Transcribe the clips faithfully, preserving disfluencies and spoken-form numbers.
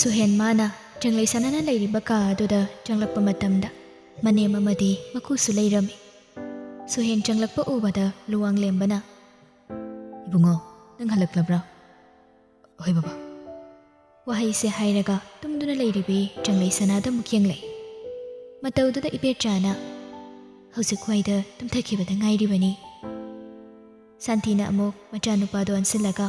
ꯁꯨꯍꯦꯟ ꯃꯥꯅ ꯆꯪꯂꯩ ꯁꯅꯥꯅ ꯂꯩꯔꯤꯕ ꯀꯥ ꯑꯗꯨꯗ ꯆꯪꯂꯛꯄ ꯃꯇꯝꯗ, ꯃꯅꯦꯝ ꯑꯃꯗꯤ ꯃꯀꯨꯁꯨ ꯂꯩꯔꯝꯃꯤ꯫ ꯁꯨꯍꯦꯟ ꯆꯪꯂꯛꯄ ꯎꯕꯗ ꯂꯨꯋꯥꯡꯂꯦꯝꯕꯅ, "ꯏꯕꯨꯡꯉꯣ, ꯅꯪ ꯍꯜꯂꯛꯂꯕ꯭ꯔꯥ?" "ꯍꯣꯏ ꯕꯕꯥ꯫" ꯋꯥꯍꯩꯁꯦ ꯍꯥꯏꯔꯒ ꯇꯨꯝꯗꯨꯅ ꯂꯩꯔꯤꯕꯤ ꯆꯪꯂꯩ ꯁꯅꯥꯗ ꯑꯃꯨꯛ ꯌꯦꯡꯂꯛꯏ꯫ ꯃꯇꯧꯗꯨꯗ ꯏꯕꯦꯆꯥꯅ, "ꯍꯧꯖꯤꯛ ꯋꯥꯏꯗ ꯇꯨꯝꯊꯈꯤꯕꯗ ꯉꯥꯏꯔꯤꯕꯅꯤ꯫" ꯁꯥꯟꯇꯤꯅ ꯑꯃꯨꯛ ꯃꯆꯥꯅꯨꯄꯥꯗꯣ ꯑꯣꯟꯁꯤꯜꯂꯒ,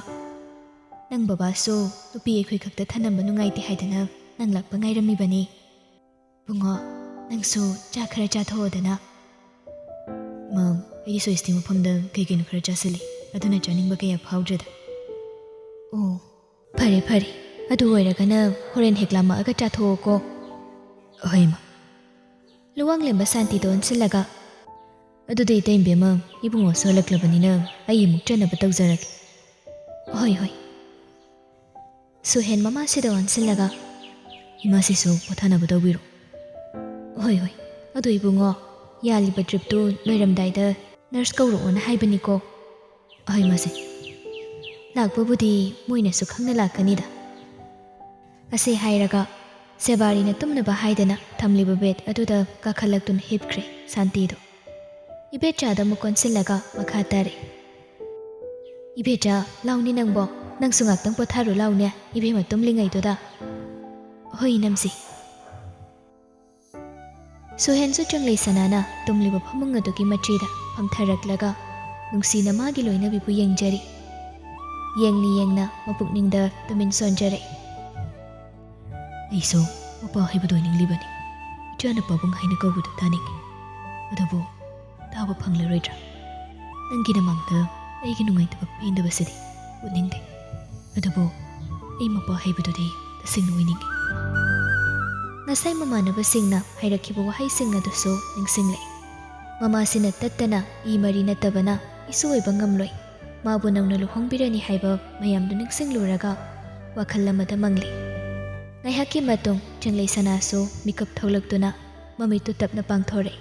"ꯅꯪ ꯕꯕꯥꯁꯨ ꯅꯨꯄꯤ ꯑꯩꯈꯣꯏ ꯈꯛꯇ ꯊꯅꯝꯕ ꯅꯨꯡꯉꯥꯏꯇꯦ ꯍꯥꯏꯗꯅ ꯅꯪ ꯂꯥꯛꯄ ꯉꯥꯏꯔꯝꯃꯤꯕꯅꯤ꯫ ꯏꯕꯨꯡꯉꯣ, ꯅꯪꯁꯨ ꯆꯥꯛ ꯈꯔ ꯆꯥꯊꯣꯛꯑꯣꯗꯅ꯫" "ꯃꯥꯝ, ꯑꯩꯗꯤ ꯁꯣꯏꯁꯇꯤ ꯃꯐꯝꯗ ꯀꯩ ꯀꯩꯅꯣ ꯈꯔ ꯆꯥꯁꯤꯜꯂꯤ, ꯑꯗꯨꯅ ꯆꯥꯅꯤꯡꯕ ꯀꯌꯥ ꯐꯥꯎꯗ꯭ꯔꯦꯗ꯫" "ꯑꯣ, ꯐꯔꯦ ꯐꯔꯦ, ꯑꯗꯨ ꯑꯣꯏꯔꯒꯅ ꯍꯣꯔꯦꯟ ꯍꯦꯛ ꯂꯥꯝꯃꯛꯑꯒ ꯆꯥꯊꯣꯛꯑꯣꯀꯣ꯫" "ꯍꯣꯏ ꯏꯃꯥ꯫" ꯂꯨꯋꯥꯡꯂꯦꯝꯕ ꯁꯥꯟꯇꯤꯗ ꯑꯣꯟꯁꯤꯜꯂꯒ, "ꯑꯗꯨꯗꯤ ꯏꯇꯩ ꯏꯕꯦꯝꯃ, ꯏꯕꯨꯡꯉꯣꯁꯨ ꯍꯜꯂꯛꯂꯕꯅꯤꯅ ꯑꯩ ꯑꯃꯨꯛ ꯆꯠꯅꯕ ꯇꯧꯖꯔꯒꯦ꯫" "ꯍꯣꯏ ꯍꯣꯏ꯫" ꯁꯨꯍꯦꯟ ꯃꯃꯥꯁꯤꯗ ꯑꯣꯟꯁꯤꯜꯂꯒ, "ꯏꯃꯥꯁꯤꯁꯨ ꯄꯣꯊꯥꯅꯕ ꯇꯧꯕꯤꯔꯣ꯫" "ꯍꯣꯏ ꯍꯣꯏ꯫ ꯑꯗꯣ ꯏꯕꯨꯡꯉꯣ, ꯌꯥꯜꯂꯤꯕ ꯗ꯭ꯔꯤꯞꯇꯨ ꯂꯣꯏꯔꯝꯗꯥꯏꯗ ꯅꯔꯁ ꯀꯧꯔꯛꯑꯣꯅ ꯍꯥꯏꯕꯅꯤꯀꯣ꯫" "ꯍꯣꯏ ꯃꯥꯁꯦ, ꯂꯥꯛꯄꯕꯨꯗꯤ ꯃꯣꯏꯅꯁꯨ ꯈꯪꯅ ꯂꯥꯛꯀꯅꯤꯗ꯫" ꯑꯁꯤ ꯍꯥꯏꯔꯒ ꯁꯦꯕꯥꯔꯤꯅ ꯇꯨꯝꯅꯕ ꯍꯥꯏꯗꯅ ꯊꯝꯂꯤꯕ ꯕꯦꯗ ꯑꯗꯨꯗ ꯀꯥꯈꯠꯂꯛꯇꯨꯅ ꯍꯤꯞꯈ꯭ꯔꯦ ꯁꯥꯟꯇꯤꯗꯣ꯫ ꯏꯕꯦꯆꯥꯗ ꯑꯃꯨꯛ ꯀꯣꯟꯁꯤꯜꯂꯒ ꯃꯈꯥ ꯇꯥꯔꯦ꯫ "ꯏꯕꯦꯆꯥ, ꯂꯥꯎꯅꯦ ꯅꯪꯕꯣ, ꯅꯪꯁꯨ ꯉꯥꯛꯇꯪ ꯄꯣꯊꯥꯔꯨ ꯂꯥꯎꯅꯦ, ꯏꯕꯦꯝꯃ ꯇꯨꯝꯂꯤꯉꯩꯗꯨꯗ꯫" "ꯍꯣꯏ ꯏꯅꯝꯁꯦ꯫" ꯁꯨꯍꯦꯟꯁꯨ ꯆꯪꯂꯩ ꯁꯅꯥꯅ ꯇꯨꯝꯂꯤꯕ ꯐꯃꯨꯡ ꯑꯗꯨꯒꯤ ꯃꯆꯤꯗ ꯐꯝꯊꯔꯛꯂꯒ ꯅꯨꯡꯁꯤꯅ ꯃꯥꯒꯤ ꯂꯣꯏꯅꯕꯤꯕꯨ ꯌꯦꯡꯖꯔꯤ꯫ ꯌꯦꯡꯅ ꯌꯦꯡꯅ ꯃꯄꯨꯛꯅꯤꯡꯗ ꯇꯨꯃꯤꯟ ꯁꯣꯟꯖꯔꯛꯏ꯫ "ꯑꯩꯁꯨ ꯃꯄꯥ ꯍꯥꯏꯕꯗꯨ ꯑꯣꯏꯅꯤꯡꯂꯤꯕꯅꯤ꯫ ꯏꯆꯥꯅ ꯄꯥꯕꯨꯡ ꯍꯥꯏꯅ ꯀꯧꯕꯗꯨ ꯇꯥꯅꯤꯡꯏ꯫ ꯑꯗꯨꯕꯨ ꯇꯥꯕ ꯐꯪꯂꯔꯣꯏꯗ꯭ꯔꯥ? ꯅꯪꯒꯤ ꯅꯃꯥꯡꯗ ꯑꯩꯒꯤ ꯅꯨꯡꯉꯥꯏꯇꯕ ꯄꯦꯟꯗꯕꯁꯤꯗꯤ ꯎꯠꯅꯤꯡꯗꯦ꯫ ꯑꯗꯨꯕꯨ ꯑꯩ ꯃꯄꯥ ꯍꯥꯏꯕꯗꯨꯗꯤ ꯇꯁꯦꯡꯅ ꯑꯣꯏꯅꯤꯡꯏ꯫" ꯉꯁꯥꯏ ꯃꯃꯥꯟꯅꯕꯁꯤꯡꯅ ꯍꯥꯏꯔꯛꯈꯤꯕ ꯋꯥꯍꯩꯁꯤꯡ ꯑꯗꯨꯁꯨ ꯅꯤꯡꯁꯤꯡꯂꯛꯏ꯫ ꯃꯃꯥꯁꯤꯅ ꯇꯠꯇꯅ ꯏ ꯃꯔꯤ ꯅꯠꯇꯕꯅ ꯏꯁꯨ ꯑꯣꯏꯕ ꯉꯝꯂꯣꯏ꯫ ꯃꯥꯕꯨ ꯅꯧꯅ ꯂꯨꯍꯣꯡꯕꯤꯔꯅꯤ ꯍꯥꯏꯕ ꯃꯌꯥꯝꯗꯨ ꯅꯤꯡꯁꯤꯡꯂꯨꯔꯒ ꯋꯥꯈꯜ ꯑꯃꯗ ꯃꯪꯂꯤ꯫ ꯉꯥꯏꯍꯥꯛꯀꯤ ꯃꯇꯨꯡ ꯆꯪꯂꯩ ꯁꯅꯥꯁꯨ ꯃꯤꯀꯞ ꯊꯣꯛꯂꯛꯇꯨꯅ ꯃꯃꯤꯠꯇꯨ ꯇꯞꯅ ꯄꯥꯡꯊꯣꯔꯛꯏ꯫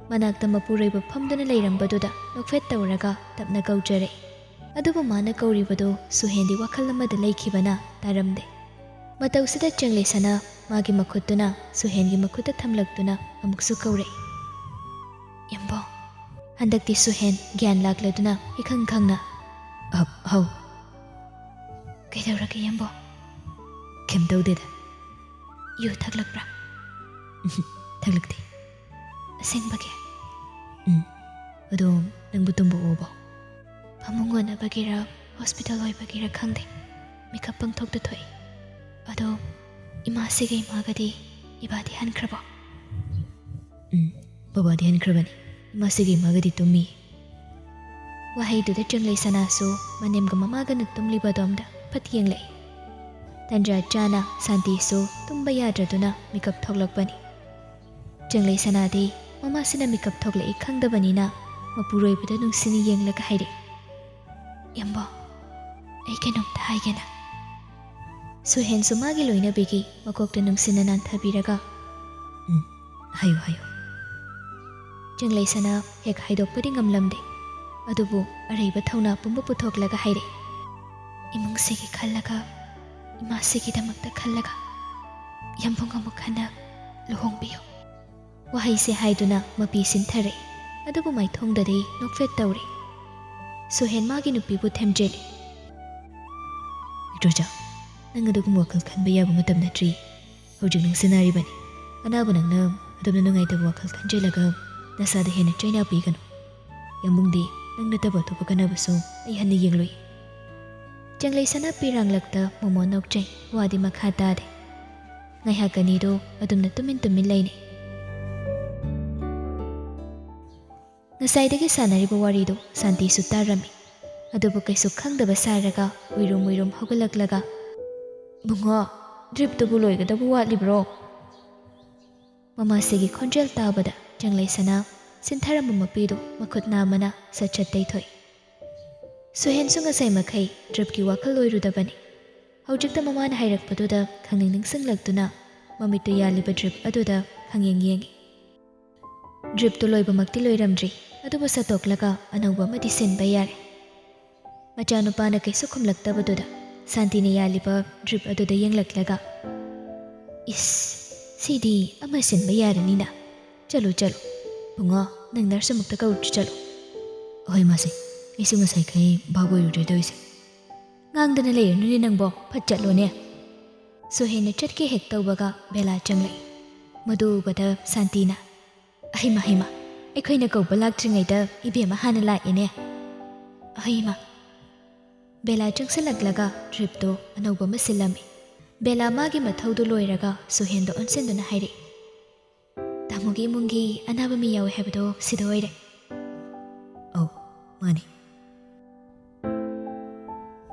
ꯃꯅꯥꯛꯇ ꯃꯄꯨꯔꯣꯏꯕ ꯐꯝꯗꯨꯅ ꯂꯩꯔꯝꯕꯗꯨꯗ ꯅꯣꯛꯐꯦꯠ ꯇꯧꯔꯒ ꯇꯞꯅ ꯀꯧꯖꯔꯛꯏ꯫ ꯑꯗꯨꯕꯨ ꯃꯥꯅ ꯀꯧꯔꯤꯕꯗꯨ ꯁꯨꯍꯦꯟꯗꯤ ꯋꯥꯈꯜ ꯑꯃꯗ ꯂꯩꯈꯤꯕꯅ ꯇꯥꯔꯝꯗꯦ꯫ ꯃꯇꯧꯁꯤꯗ ꯆꯦꯡꯂꯩꯁꯅꯥ ꯃꯥꯒꯤ ꯃꯈꯨꯠꯇꯨꯅ ꯁꯨꯍꯦꯟꯒꯤ ꯃꯈꯨꯠꯇ ꯊꯝꯂꯛꯇꯨꯅ ꯑꯃꯨꯛꯁꯨ ꯀꯧꯔꯛꯏ, "ꯌꯥꯝꯕꯣ!" ꯍꯟꯗꯛꯇꯤ ꯁꯨꯍꯦꯟ ꯒ꯭ꯌꯥꯟ ꯂꯥꯛꯂꯗꯨꯅ ꯏꯈꯪ ꯈꯪꯅ, "ꯑꯞ, ꯍꯧ꯫ ꯀꯩꯗꯧꯔꯒꯦ ꯌꯥꯝꯕꯣ?" "ꯀꯩꯝ ꯇꯧꯗꯦꯗ꯫ ꯌꯨ ꯊꯛꯂꯛꯄ꯭ꯔꯥ?" "ꯊꯛꯂꯛꯇꯦ꯫" "ꯑꯁꯦꯡꯕꯒꯤ?" "ꯎꯝ꯫ ꯑꯗꯣ ꯅꯪꯕꯨ ꯇꯨꯝꯕ ꯎꯕꯣ?" ꯐꯃꯨꯡ ꯑꯣꯟꯅꯕꯒꯤꯔ ꯍꯣꯁꯄꯤꯇꯥꯜ ꯑꯣꯏꯕꯒꯤꯔ ꯈꯪꯗꯦ, ꯃꯤꯀꯞ ꯄꯪꯊꯣꯛꯇ ꯊꯣꯛꯏ꯫ "ꯑꯗꯣ ꯏꯃꯥꯁꯤꯒ ꯏꯃꯥꯒꯗꯤ ꯏꯕꯥꯗꯤ ꯍꯟꯈ꯭ꯔꯕꯣ?" "ꯎꯝ, ꯕꯕꯥꯗꯤ ꯍꯟꯈ꯭ꯔꯕꯅꯤ꯫ ꯏꯃꯥꯁꯤꯒ ꯏꯃꯥꯒꯗꯤ ꯇꯨꯝꯃꯤ꯫" ꯋꯥꯍꯩꯗꯨꯗ ꯆꯦꯡꯂꯩꯁꯅꯥꯁꯨ ꯃꯅꯦꯝꯒ ꯃꯃꯥꯒꯅ ꯇꯨꯝꯂꯤꯕ ꯑꯗꯣꯝꯗ ꯐꯠ ꯌꯦꯡꯂꯛꯏ꯫ ꯇꯟꯖꯥ ꯆꯥꯅ ꯁꯥꯟꯇꯤꯁꯨ ꯇꯨꯝꯕ ꯌꯥꯗ꯭ꯔꯗꯨꯅ ꯃꯤꯀꯞ ꯊꯣꯛꯂꯛꯄꯅꯤ꯫ ꯆꯦꯡꯂꯩꯁꯅꯥꯗꯤ ꯃꯃꯥꯁꯤꯅ ꯃꯤꯀꯞ ꯊꯣꯛꯂꯛꯏ ꯈꯪꯗꯕꯅꯤꯅ ꯃꯄꯨꯔꯣꯏꯕꯗ ꯅꯨꯡꯁꯤꯅ ꯌꯦꯡꯂꯒ ꯍꯥꯏꯔꯛꯏ, "ꯌꯥꯝꯕꯣ, ꯑꯩ ꯀꯩꯅꯣꯝꯇ ꯍꯥꯏꯒꯦꯅ꯫" ꯁꯨꯍꯦꯟꯁꯨ ꯃꯥꯒꯤ ꯂꯣꯏꯅꯕꯤꯒꯤ ꯃꯀꯣꯛꯇ ꯅꯨꯡꯁꯤꯅ ꯅꯥꯟꯊꯕꯤꯔꯒ, "ꯎꯝ, ꯍꯥꯏꯌꯨ, ꯍꯥꯏꯌꯨ꯫" ꯆꯦꯡꯂꯩꯁꯅꯥ ꯍꯦꯛ ꯍꯥꯏꯗꯣꯛꯄꯗꯤ ꯉꯝꯂꯝꯗꯦ, ꯑꯗꯨꯕꯨ ꯑꯔꯩꯕ ꯊꯧꯅꯥ ꯄꯨꯝꯕ ꯄꯨꯊꯣꯛꯂꯒ ꯍꯥꯏꯔꯛꯏ, "ꯏꯃꯨꯡꯁꯤꯒꯤ ꯈꯜꯂꯒ, ꯏꯃꯥꯁꯤꯒꯤꯗꯃꯛꯇ ꯈꯜꯂꯒ ꯌꯥꯝꯕꯨꯡ ꯑꯃꯨꯛ ꯍꯟꯅ ꯂꯨꯍꯣꯡꯕꯤꯌꯨ꯫" ꯋꯥꯍꯩꯁꯦ ꯍꯥꯏꯗꯨꯅ ꯃꯄꯤ ꯁꯤꯟꯊꯔꯛꯏ, ꯑꯗꯨꯕꯨ ꯃꯥꯏꯊꯣꯡꯗꯗꯤ ꯅꯣꯛꯐꯦꯠ ꯇꯧꯔꯤ꯫ ꯁꯨꯍꯦꯟ ꯃꯥꯒꯤ ꯅꯨꯄꯤꯕꯨ ꯊꯦꯝꯖꯤꯜꯂꯤ꯫ "ꯏꯇ꯭ꯔꯣꯆꯥ, ꯅꯪ ꯑꯗꯨꯒꯨꯝꯕ ꯋꯥꯈꯜ ꯈꯟꯕ ꯌꯥꯕ ꯃꯇꯝ ꯅꯠꯇ꯭ꯔꯤ꯫ ꯍꯧꯖꯤꯛ ꯅꯪ ꯁꯤꯟꯅꯔꯤꯕꯅꯤ꯫ ꯑꯅꯥꯕ ꯅꯪꯅ ꯑꯗꯨꯝꯅ ꯅꯨꯡꯉꯥꯏꯇꯕ ꯋꯥꯈꯜ ꯈꯟꯖꯤꯜꯂꯒ ꯅꯁꯥꯗ ꯍꯦꯟꯅ ꯆꯩꯅꯥ ꯄꯤꯒꯅꯨ꯫ ꯌꯥꯝꯕꯨꯡꯗꯤ ꯅꯪ ꯅꯠꯇꯕ ꯑꯇꯣꯞꯄ ꯀꯅꯥꯕꯨꯁꯨ ꯑꯩ ꯍꯟꯅ ꯌꯦꯡꯂꯨꯏ꯫" ꯆꯦꯡꯂꯩꯁꯅꯥ ꯄꯤꯔꯥꯡꯂꯛꯇ ꯃꯣꯃꯣ ꯅꯣꯛꯆꯩ, ꯋꯥꯗꯤ ꯃꯈꯥ ꯇꯥꯗꯦ꯫ ꯉꯥꯏꯍꯥꯛ ꯑꯅꯤꯗꯨ ꯑꯗꯨꯝꯅ ꯇꯨꯃꯤꯟ ꯇꯨꯃꯤꯟ ꯂꯩꯅꯩ꯫ ꯉꯁꯥꯏꯗꯒꯤ ꯁꯥꯟꯅꯔꯤꯕ ꯋꯥꯔꯤꯗꯨ ꯁꯥꯟꯇꯤꯁꯨ ꯇꯥꯔꯝꯃꯤ꯫ ꯑꯗꯨꯕꯨ ꯀꯩꯁꯨ ꯈꯪꯗꯕ ꯁꯥꯔꯒ ꯎꯏꯔꯨꯝ ꯎꯏꯔꯨꯝ ꯍꯧꯒꯠꯂꯛꯂꯒ, "ꯕꯨꯡꯉꯣ, ꯗ꯭ꯔꯤꯞꯇꯨꯕꯨ ꯂꯣꯏꯒꯗꯕ ꯋꯥꯠꯂꯤꯕ꯭ꯔꯣ?" ꯃꯃꯥꯁꯤꯒꯤ ꯈꯣꯟꯖꯦꯜ ꯇꯥꯕꯗ ꯆꯦꯡꯂꯩꯁꯅꯥ ꯁꯤꯟꯊꯔꯝꯕ ꯃꯄꯤꯗꯨ ꯃꯈꯨꯠ ꯅꯥꯝꯃꯅ ꯁꯠ ꯁꯠ ꯇꯩꯊꯣꯛꯏ꯫ ꯁꯨꯍꯦꯟꯁꯨ ꯉꯁꯥꯏ ꯃꯈꯩ ꯗ꯭ꯔꯤꯞꯀꯤ ꯋꯥꯈꯜ ꯑꯣꯏꯔꯨꯗꯕꯅꯤ꯫ ꯍꯧꯖꯤꯛꯇ ꯃꯃꯥꯅ ꯍꯥꯏꯔꯛꯄꯗꯨꯗ ꯈꯪꯅꯤꯡ ꯅꯤꯡꯁꯤꯡꯂꯛꯇꯨꯅ ꯃꯃꯤꯠꯇꯨ ꯌꯥꯜꯂꯤꯕ ꯗ꯭ꯔꯤꯞ ꯑꯗꯨꯗ ꯈꯪꯌꯦꯡ ꯌꯦꯡꯉꯤ꯫ ꯗ꯭ꯔꯤꯞꯇꯨ ꯂꯣꯏꯕꯃꯛꯇꯤ ꯂꯣꯏꯔꯝꯗ꯭ꯔꯤ, ꯑꯗꯨꯕꯨ ꯁꯠꯇꯣꯛꯂꯒ ꯑꯅꯧꯕ ꯑꯃꯗꯤ ꯁꯤꯟꯕ ꯌꯥꯔꯦ꯫ ꯃꯆꯥꯅꯨꯄꯥꯅ ꯀꯩꯁꯨ ꯈꯨꯝꯂꯛꯇꯕꯗꯨꯗ ꯁꯥꯟꯇꯤꯅ ꯌꯥꯜꯂꯤꯕ drip ꯑꯗꯨꯗ ꯌꯦꯡꯂꯛꯂꯒ, "ꯏꯁ, ꯁꯤꯗꯤ ꯑꯃ ꯁꯤꯟꯕ ꯌꯥꯔꯅꯤꯅ꯫ ꯆꯠꯂꯨ, ꯆꯠꯂꯨ꯫ ꯕꯨꯡꯉꯣ, ꯅꯪ nurse ꯑꯃꯨꯛꯇ ꯀꯧꯔꯨꯆꯣ, ꯆꯠꯂꯨ꯫" "ꯑꯍꯣꯏ, ꯃꯥꯁꯦ꯫ ꯑꯩꯁꯨ ꯉꯁꯥꯏꯈꯩ ꯚꯥꯞ ꯑꯣꯏꯔꯨꯗ꯭ꯔꯦ ꯇꯧꯔꯤꯁꯦ꯫" "ꯉꯥꯡꯗꯅ ꯂꯩꯔꯅꯨꯅꯦ ꯅꯪꯕꯣ, ꯐꯠ ꯆꯠꯂꯣꯅꯦ꯫" ꯁꯨꯍꯦꯟꯅ ꯆꯠꯀꯦ ꯍꯦꯛ ꯇꯧꯕꯒ ꯕꯦꯂꯥ ꯆꯪꯂꯛꯏ꯫ ꯃꯗꯨ ꯎꯕꯗ ꯁꯥꯟꯇꯤꯅ, "ꯑꯍꯩꯃ, ꯍꯩꯃ, ꯑꯩꯈꯣꯏꯅ ꯀꯧꯕ ꯂꯥꯛꯇ꯭ꯔꯤꯉꯩꯗ ꯏꯕꯦꯝꯃ ꯍꯥꯟꯅ ꯂꯥꯛꯑꯦꯅꯦ꯫" "ꯑꯍꯩꯃ꯫" ꯕꯦꯂꯥ ꯆꯪꯁꯤꯜꯂꯛꯂꯒ dripꯇꯣ ꯑꯅꯧꯕ ꯑꯃ ꯁꯤꯜꯂꯝꯃꯤ꯫ ꯕꯦꯂꯥ ꯃꯥꯒꯤ ꯃꯊꯧꯗꯨ ꯂꯣꯏꯔꯒ ꯁꯨꯍꯦꯟꯗ ꯑꯣꯟꯁꯤꯟꯗꯨꯅ ꯍꯥꯏꯔꯛꯏ, "ꯇꯥꯃꯣꯒꯤ ꯏꯃꯨꯡꯒꯤ ꯑꯅꯥꯕ ꯃꯤ ꯌꯥꯎꯋꯦ ꯍꯥꯏꯕꯗꯣ ꯁꯤꯗ ꯑꯣꯏꯔꯦ꯫" "ꯑꯧ, ꯃꯥꯅꯤ꯫"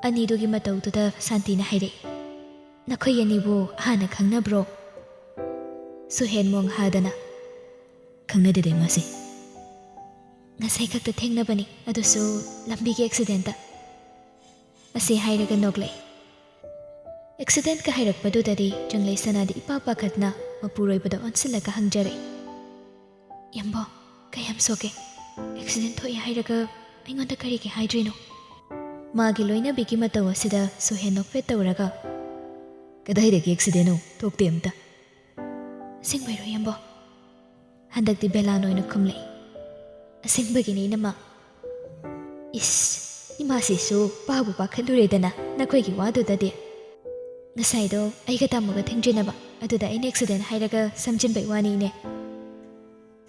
ꯑꯅꯤꯗꯨꯒꯤ ꯃꯇꯧꯗꯨꯗ ꯁꯥꯟꯇꯤꯅ ꯍꯥꯏꯔꯛꯏ, "ꯅꯈꯣꯏ ꯑꯅꯤꯕꯨ ꯍꯥꯟꯅ ꯈꯪꯅꯕ꯭ꯔꯣ?" ꯁꯨꯍꯦꯟ ꯃꯣꯡ ꯍꯥꯗꯅ, "ꯈꯪꯅꯗꯦꯗ ꯏꯃꯥꯁꯤ꯫ ꯉꯁꯥꯏ ꯈꯛꯇ ꯊꯦꯡꯅꯕꯅꯤ, ꯑꯗꯨꯁꯨ ꯂꯝꯕꯤꯒꯤ accidentꯇ꯫" ꯑꯁꯤ ꯍꯥꯏꯔꯒ ꯅꯣꯛꯂꯛꯏ꯫ Accidentꯀ ꯍꯥꯏꯔꯛꯄꯗꯨꯗꯗꯤ ꯆꯪꯂꯩ ꯁꯅꯥꯗꯤ ꯏꯄꯥ ꯄꯥꯈꯠꯅ ꯃꯄꯨꯔꯣꯏꯕꯗ ꯑꯣꯟꯁꯤꯜꯂꯒ ꯍꯪꯖꯔꯛꯏ, "ꯌꯥꯝꯕꯣ, ꯀꯌꯥꯝ ꯁꯣꯛꯀꯦ? Accident ꯊꯣꯛꯑꯦ ꯍꯥꯏꯔꯒ ꯑꯩꯉꯣꯟꯗ ꯀꯔꯤꯒꯤ ꯍꯥꯏꯗ꯭ꯔꯤꯅꯣ?" ꯃꯥꯒꯤ ꯂꯣꯏꯅꯕꯤꯒꯤ ꯃꯇꯧ ꯑꯁꯤꯗ ꯁꯨꯍꯦꯟ ꯅꯣꯛꯐꯦꯠ ꯇꯧꯔꯒ, "ꯀꯗꯥꯏꯗꯒꯤ accidentꯅꯣ? ꯊꯣꯛꯇꯦ ꯑꯝꯇ꯫" "ꯑꯁꯦꯡꯕꯩꯔꯣ ꯌꯥꯝꯕꯣ?" ꯍꯟꯗꯛꯇꯤ ꯕꯦꯂꯥꯅ ꯑꯣꯏꯅ ꯈꯨꯝꯂꯛꯏ꯫ "ꯑꯁꯦꯡꯕꯒꯤꯅꯤ ꯏꯅꯝꯃ꯫" "ꯏꯁ, ꯏꯃꯥꯁꯤꯁꯨ ꯄꯥꯕꯨ ꯄꯥꯈꯠꯂꯨꯔꯦꯗꯅ ꯅꯈꯣꯏꯒꯤ ꯋꯥꯗꯨꯗꯗꯤ꯫ ꯉꯁꯥꯏꯗꯣ ꯑꯩꯒ ꯇꯥꯃꯣꯒ ꯊꯦꯡꯖꯤꯟꯅꯕ, ꯑꯗꯨꯗ ꯑꯩꯅ accident ꯍꯥꯏꯔꯒ ꯁꯝꯖꯤꯟꯕꯩ ꯋꯥꯅꯤ ꯏꯅꯦ꯫"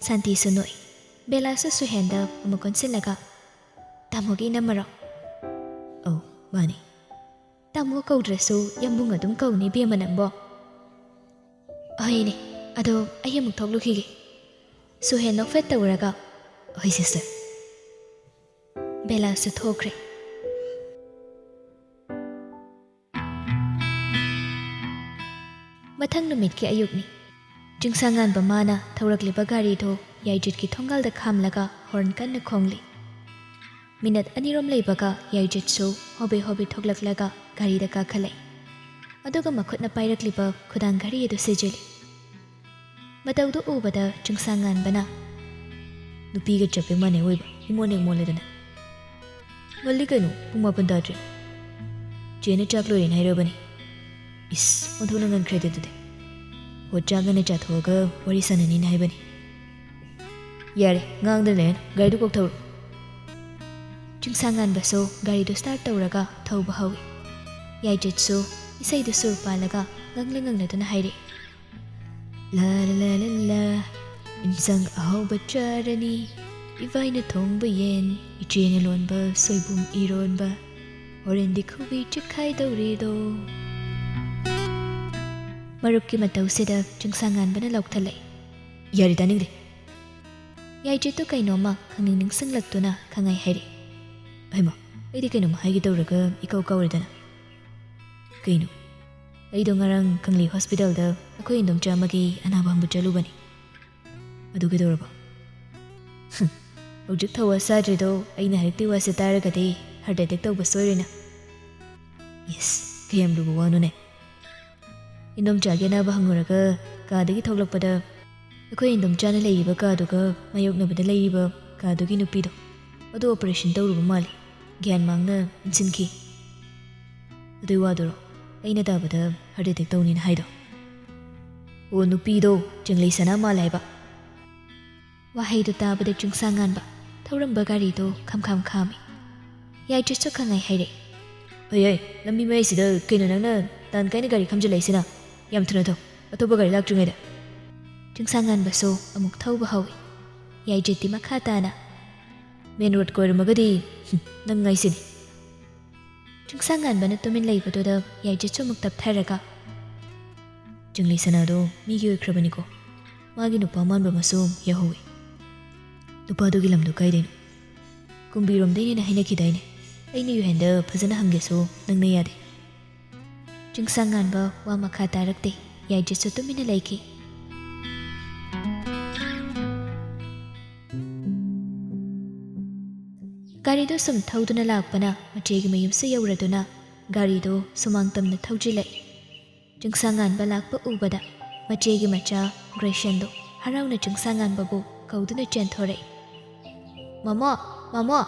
ꯁꯥꯟꯇꯤꯁꯨ ꯅꯣꯛꯏ꯫ ꯕꯦꯂꯥꯁꯨ ꯁꯨꯍꯦꯟꯗ ꯑꯃꯨꯛ ꯑꯣꯟꯁꯤꯜꯂꯒ, "ꯇꯥꯃꯣꯒꯤ ꯏꯅꯝꯃꯔꯣ?" "ꯑꯧ, ꯃꯥꯅꯤ꯫" "ꯇꯥꯃꯣ ꯀꯧꯗ꯭ꯔꯁꯨ ꯌꯥꯝꯕꯨꯡ ꯑꯗꯨꯝ ꯀꯧꯅꯤ ꯏꯕꯦꯝꯃ ꯅꯪꯕꯣ꯫" "ꯑꯍꯣꯏꯅꯦ, ꯑꯗꯣ ꯑꯩ ꯑꯃꯨꯛ ꯊꯣꯛꯂꯨꯈꯤꯒꯦ꯫" ꯁꯨꯍꯦꯟ ꯅꯣꯛꯐꯦꯠ ꯇꯧꯔꯒ, "ꯍꯣꯏ sister꯫" ꯕꯦꯂꯥꯁꯨ ꯊꯣꯛꯈ꯭ꯔꯦ꯫ ꯃꯊꯪ ꯅꯨꯃꯤꯠꯀꯤ ꯑꯌꯨꯛꯅꯤ꯫ ꯆꯤꯡꯁꯥꯡꯉꯥꯟꯕ ꯃꯥꯅ ꯊꯧꯔꯛꯂꯤꯕ ꯒꯥꯔꯤꯗꯨ ꯌꯥꯏꯖꯤꯠꯀꯤ ꯊꯣꯡꯒꯥꯜꯗ ꯈꯥꯝꯂꯒ horn ꯀꯟꯅ ꯈꯣꯡꯂꯤ꯫ ꯃꯤꯅꯠ ꯑꯅꯤꯔꯣꯝ ꯂꯩꯕꯒ ꯌꯥꯏꯖꯤꯠꯁꯨ ꯍꯣꯕꯦ ꯍꯣꯕꯦ ꯊꯣꯛꯂꯛꯂꯒ ꯒꯥꯔꯤꯗ ꯀꯥꯈꯠꯂꯛꯏ꯫ ꯑꯗꯨꯒ ꯃꯈꯨꯠꯅ ꯄꯥꯏꯔꯛꯂꯤꯕ ꯈꯨꯗꯥꯡ ꯘꯔꯤ ꯑꯗꯨ ꯁꯤꯖꯤꯜꯂꯤ꯫ ꯃꯇꯧꯗꯨ ꯎꯕꯗ ꯆꯤꯡꯁꯥꯡꯉꯥꯟꯕꯅ, "ꯅꯨꯄꯤꯒ ꯆꯞꯄꯦ ꯃꯥꯟꯅꯩ ꯑꯣꯏꯕ, ꯏꯃꯣꯟ ꯍꯦꯛ ꯃꯣꯜꯂꯦꯗꯅ꯫" "ꯉꯜꯂꯤ ꯀꯩꯅꯣ, ꯄꯨꯡ ꯃꯥꯄꯟ ꯇꯥꯗ꯭ꯔꯤ꯫" "ꯆꯦꯅ ꯆꯥꯛ ꯂꯣꯏꯔꯦꯅ ꯍꯥꯏꯔꯕꯅꯤ?" "ꯏꯁ, ꯑꯣꯟꯊꯣꯛꯅ ꯉꯟꯈ꯭ꯔꯦꯗ ꯑꯗꯨꯗꯤ꯫ ꯍꯣ, ꯆꯥꯛ ꯉꯟꯅ ꯆꯥꯊꯣꯛꯑꯒ ꯋꯥꯔꯤ ꯁꯥꯟꯅꯅꯤꯅ ꯍꯥꯏꯕꯅꯤ꯫" "ꯌꯥꯔꯦ, ꯉꯥꯡꯗꯅ ꯂꯩꯔꯅꯨ, ꯒꯥꯔꯤꯗꯨ ꯀꯣꯛ ꯊꯧꯔꯣ꯫" ꯆꯤꯡꯁꯥꯡ ꯉꯥꯟꯕꯁꯨ ꯒꯥꯔꯤꯗꯨ start ꯇꯧꯔꯒ ꯊꯧꯕ ꯍꯧꯏ꯫ ꯌꯥꯏꯗ꯭ꯔꯤꯠꯁꯨ ꯏꯁꯩꯗꯨ ꯁꯨꯔ ꯄꯥꯜꯂꯒ ꯉꯪꯂ ꯉꯪꯂꯗꯨꯅ ꯍꯥꯏꯔꯛꯏ, "ꯂꯥ ꯂꯥ ꯂꯥ ꯂꯥ ꯂꯥ, ꯏꯟꯁꯥꯡ ꯑꯍꯥꯎꯕ ꯆꯥꯔꯅꯤ, ꯏꯕꯥꯏꯅ ꯊꯣꯡꯕ ꯌꯦꯟ, ꯏꯆꯦꯅ ꯂꯣꯟꯕ ꯁꯣꯏꯕꯨꯝ ꯏꯔꯣꯟꯕ, ꯍꯣꯔꯦꯟꯗꯤ ꯈꯨꯕꯤ ꯆꯤꯛꯈꯥꯏꯗꯧꯔꯤꯗꯣ꯫" ꯃꯔꯨꯞꯀꯤ ꯃꯇꯧꯁꯤꯗ ꯆꯤꯡꯁꯥꯡ ꯉꯥꯟꯕꯅ ꯂꯥꯎꯊꯠꯂꯛꯏ, "ꯌꯥꯔꯦ, ꯇꯥꯅꯤꯡꯗꯦ꯫" ꯌꯥꯏꯗ꯭ꯔꯤꯠꯇꯨ ꯀꯩꯅꯣꯝꯃ ꯈꯪꯅꯤꯡ ꯅꯤꯡꯁꯤꯡꯂꯛꯇꯨꯅ ꯈꯪꯍꯥꯏ ꯍꯥꯏꯔꯛꯏ, "ꯍꯩꯃꯥ, ꯑꯩꯗꯤ ꯀꯩꯅꯣꯝꯃ ꯍꯥꯏꯒꯦ ꯇꯧꯔꯒ ꯏꯀꯥꯎ ꯀꯥꯎꯔꯦꯗꯅ꯫ ꯀꯩꯅꯣ?" "ꯑꯩꯗꯣ ꯉꯔꯥꯡ ꯀꯪꯂꯩ ꯍꯣꯁꯄꯤꯇꯥꯜꯗ ꯑꯩꯈꯣꯏ ꯏꯟꯗꯣꯝꯆꯥ ꯑꯃꯒꯤ ꯑꯅꯥꯕ ꯍꯪꯕ ꯆꯠꯂꯨꯕꯅꯤ꯫" "ꯑꯗꯨ ꯀꯩꯗꯧꯔꯕ?" "ꯍꯨꯝ, ꯍꯧꯖꯤꯛ ꯊꯧꯋꯥ ꯁꯥꯗ꯭ꯔꯤꯗꯣ ꯑꯩꯅ ꯍꯥꯏꯔꯛꯇꯣꯏ ꯋꯥꯁꯦ ꯇꯥꯔꯒꯗꯤ heart attack ꯇꯧꯕ ꯁꯣꯏꯔꯣꯏꯅ꯫" "ꯏꯁ, ꯀꯌꯥꯝ ꯂꯨꯕ ꯋꯥꯅꯣꯅꯦ?" ꯏꯟꯗꯣꯝꯆꯥꯒꯤ ꯑꯅꯥꯕ ꯍꯪꯉꯨꯔꯒ ꯀꯥꯗꯒꯤ ꯊꯣꯛꯂꯛꯄꯗ ꯑꯩꯈꯣꯏ ꯏꯟꯗꯣꯝꯆꯥꯅ ꯂꯩꯔꯤꯕ ꯀꯥꯗꯨꯒ ꯃꯥꯌꯣꯛꯅꯕꯗ ꯂꯩꯔꯤꯕ ꯀꯥꯗꯨꯒꯤ ꯅꯨꯄꯤꯗꯣ, ꯑꯗꯨ operation ꯇꯧꯔꯨꯕ ꯃꯥꯜꯂꯤ꯫ ꯒ꯭ꯌꯥꯟ ꯃꯥꯡꯅ ꯏꯟꯁꯤꯟꯈꯤ꯫ ꯑꯗꯨꯏ ꯋꯥꯗꯨꯔꯣ ꯑꯩꯅ ꯇꯥꯕꯗ heart attack ꯇꯧꯅꯤꯅ ꯍꯥꯏꯗꯣ? ꯑꯣ, ꯅꯨꯄꯤꯗꯣ ꯆꯤꯡꯂꯩ ꯁꯅꯥ ꯃꯥꯜꯂꯦ ꯍꯥꯏꯕ꯫ ꯋꯥꯍꯩꯗꯨ ꯇꯥꯕꯗ ꯆꯤꯡꯁꯥꯡ ꯉꯥꯟꯕ ꯊꯧꯔꯝꯕ ꯒꯥꯔꯤꯗꯨ ꯈꯝ ꯈꯝ ꯈꯥꯝꯃꯤ꯫ ꯌꯥꯏꯗ꯭ꯔꯤꯠꯁꯨ ꯈꯪꯍꯥꯏ ꯍꯥꯏꯔꯛꯏ, "ꯑꯩ, ꯑꯩ, ꯂꯝꯕꯤ ꯃꯌꯥꯏꯁꯤꯗ ꯀꯩꯅꯣ ꯅꯪꯅ ꯇꯥꯟ ꯀꯥꯏꯅ ꯒꯥꯔꯤ ꯈꯥꯝꯖꯤꯜꯂꯛꯏꯁꯤꯅ? ꯌꯥꯝ ꯊꯨꯅ ꯊꯧ, ꯑꯇꯣꯞꯄ ꯒꯥꯔꯤ ꯂꯥꯛꯇ꯭ꯔꯤꯉꯩꯗ꯫" ꯆꯤꯡꯁꯥꯡ ꯉꯥꯟꯕꯁꯨ ꯑꯃꯨꯛ ꯊꯧꯕ ꯍꯧꯏ꯫ ꯌꯥꯏꯗ꯭ꯔꯤꯠꯇꯤ ꯃꯈꯥ ꯇꯥꯅ, "ꯃꯦꯟ ꯔꯣꯗ ꯀꯣꯏꯔꯝꯃꯒꯗꯤ, ꯍꯨꯝ, ꯅꯪ ꯉꯥꯏꯁꯤꯅꯤ꯫" ꯆꯤꯡꯁꯥꯡ ꯉꯥꯟꯕꯅ ꯇꯨꯃꯤꯟ ꯂꯩꯕꯗꯨꯗ ꯌꯥꯏꯗ꯭ꯔꯤꯠꯁꯨ ꯑꯃꯨꯛ ꯇꯞꯊꯔꯒ, "ꯆꯤꯡꯂꯩ ꯁꯅꯥꯗꯣ ꯃꯤꯒꯤ ꯑꯣꯏꯈ꯭ꯔꯕꯅꯤꯀꯣ꯫ ꯃꯥꯒꯤ ꯅꯨꯄꯥ ꯃꯥꯟꯕ ꯃꯁꯨ ꯌꯥꯎꯍꯧꯋꯤ꯫ ꯅꯨꯄꯥꯗꯨꯒꯤ ꯂꯝꯗꯣ ꯀꯥꯏꯗꯩꯅꯣ? ꯀꯨꯝꯕꯤꯔꯣꯝꯗꯩꯅꯦꯅ ꯍꯥꯏꯅꯈꯤꯗꯥꯏꯅꯦ? ꯑꯩꯅ ꯌꯨꯍꯦꯟꯗ ꯐꯖꯅ ꯍꯪꯒꯦꯁꯨ ꯅꯪꯅ ꯌꯥꯗꯦ꯫" ꯆꯤꯡꯁꯥꯡ ꯉꯥꯟꯕ ꯋꯥ ꯃꯈꯥ ꯇꯥꯔꯛꯇꯦ꯫ ꯌꯥꯏꯗ꯭ꯔꯤꯠꯁꯨ ꯇꯨꯃꯤꯟꯅ ꯂꯩꯈꯤ꯫ ꯒꯥꯔꯤꯗꯨ ꯁꯨꯝ ꯊꯧꯗꯨꯅ ꯂꯥꯛꯄꯅ ꯃꯆꯦꯒꯤ ꯃꯌꯨꯝꯁꯨ ꯌꯧꯔꯗꯨꯅ ꯒꯥꯔꯤꯗꯨ ꯁꯨꯃꯥꯡ ꯇꯝꯅ ꯊꯧꯖꯤꯜꯂꯛꯏ꯫ ꯆꯤꯡꯁꯥꯡ ꯉꯥꯟꯕ ꯂꯥꯛꯄ ꯎꯕꯗ ꯃꯆꯦꯒꯤ ꯃꯆꯥ ꯒ꯭ꯔꯦꯁꯟꯗꯨ ꯍꯔꯥꯎꯅ ꯆꯤꯡꯁꯥꯡ ꯉꯥꯟꯕꯕꯨ ꯀꯧꯗꯨꯅ ꯆꯦꯟꯊꯣꯔꯛꯏ꯫ "ꯃꯃꯣ! ꯃꯃꯣ!"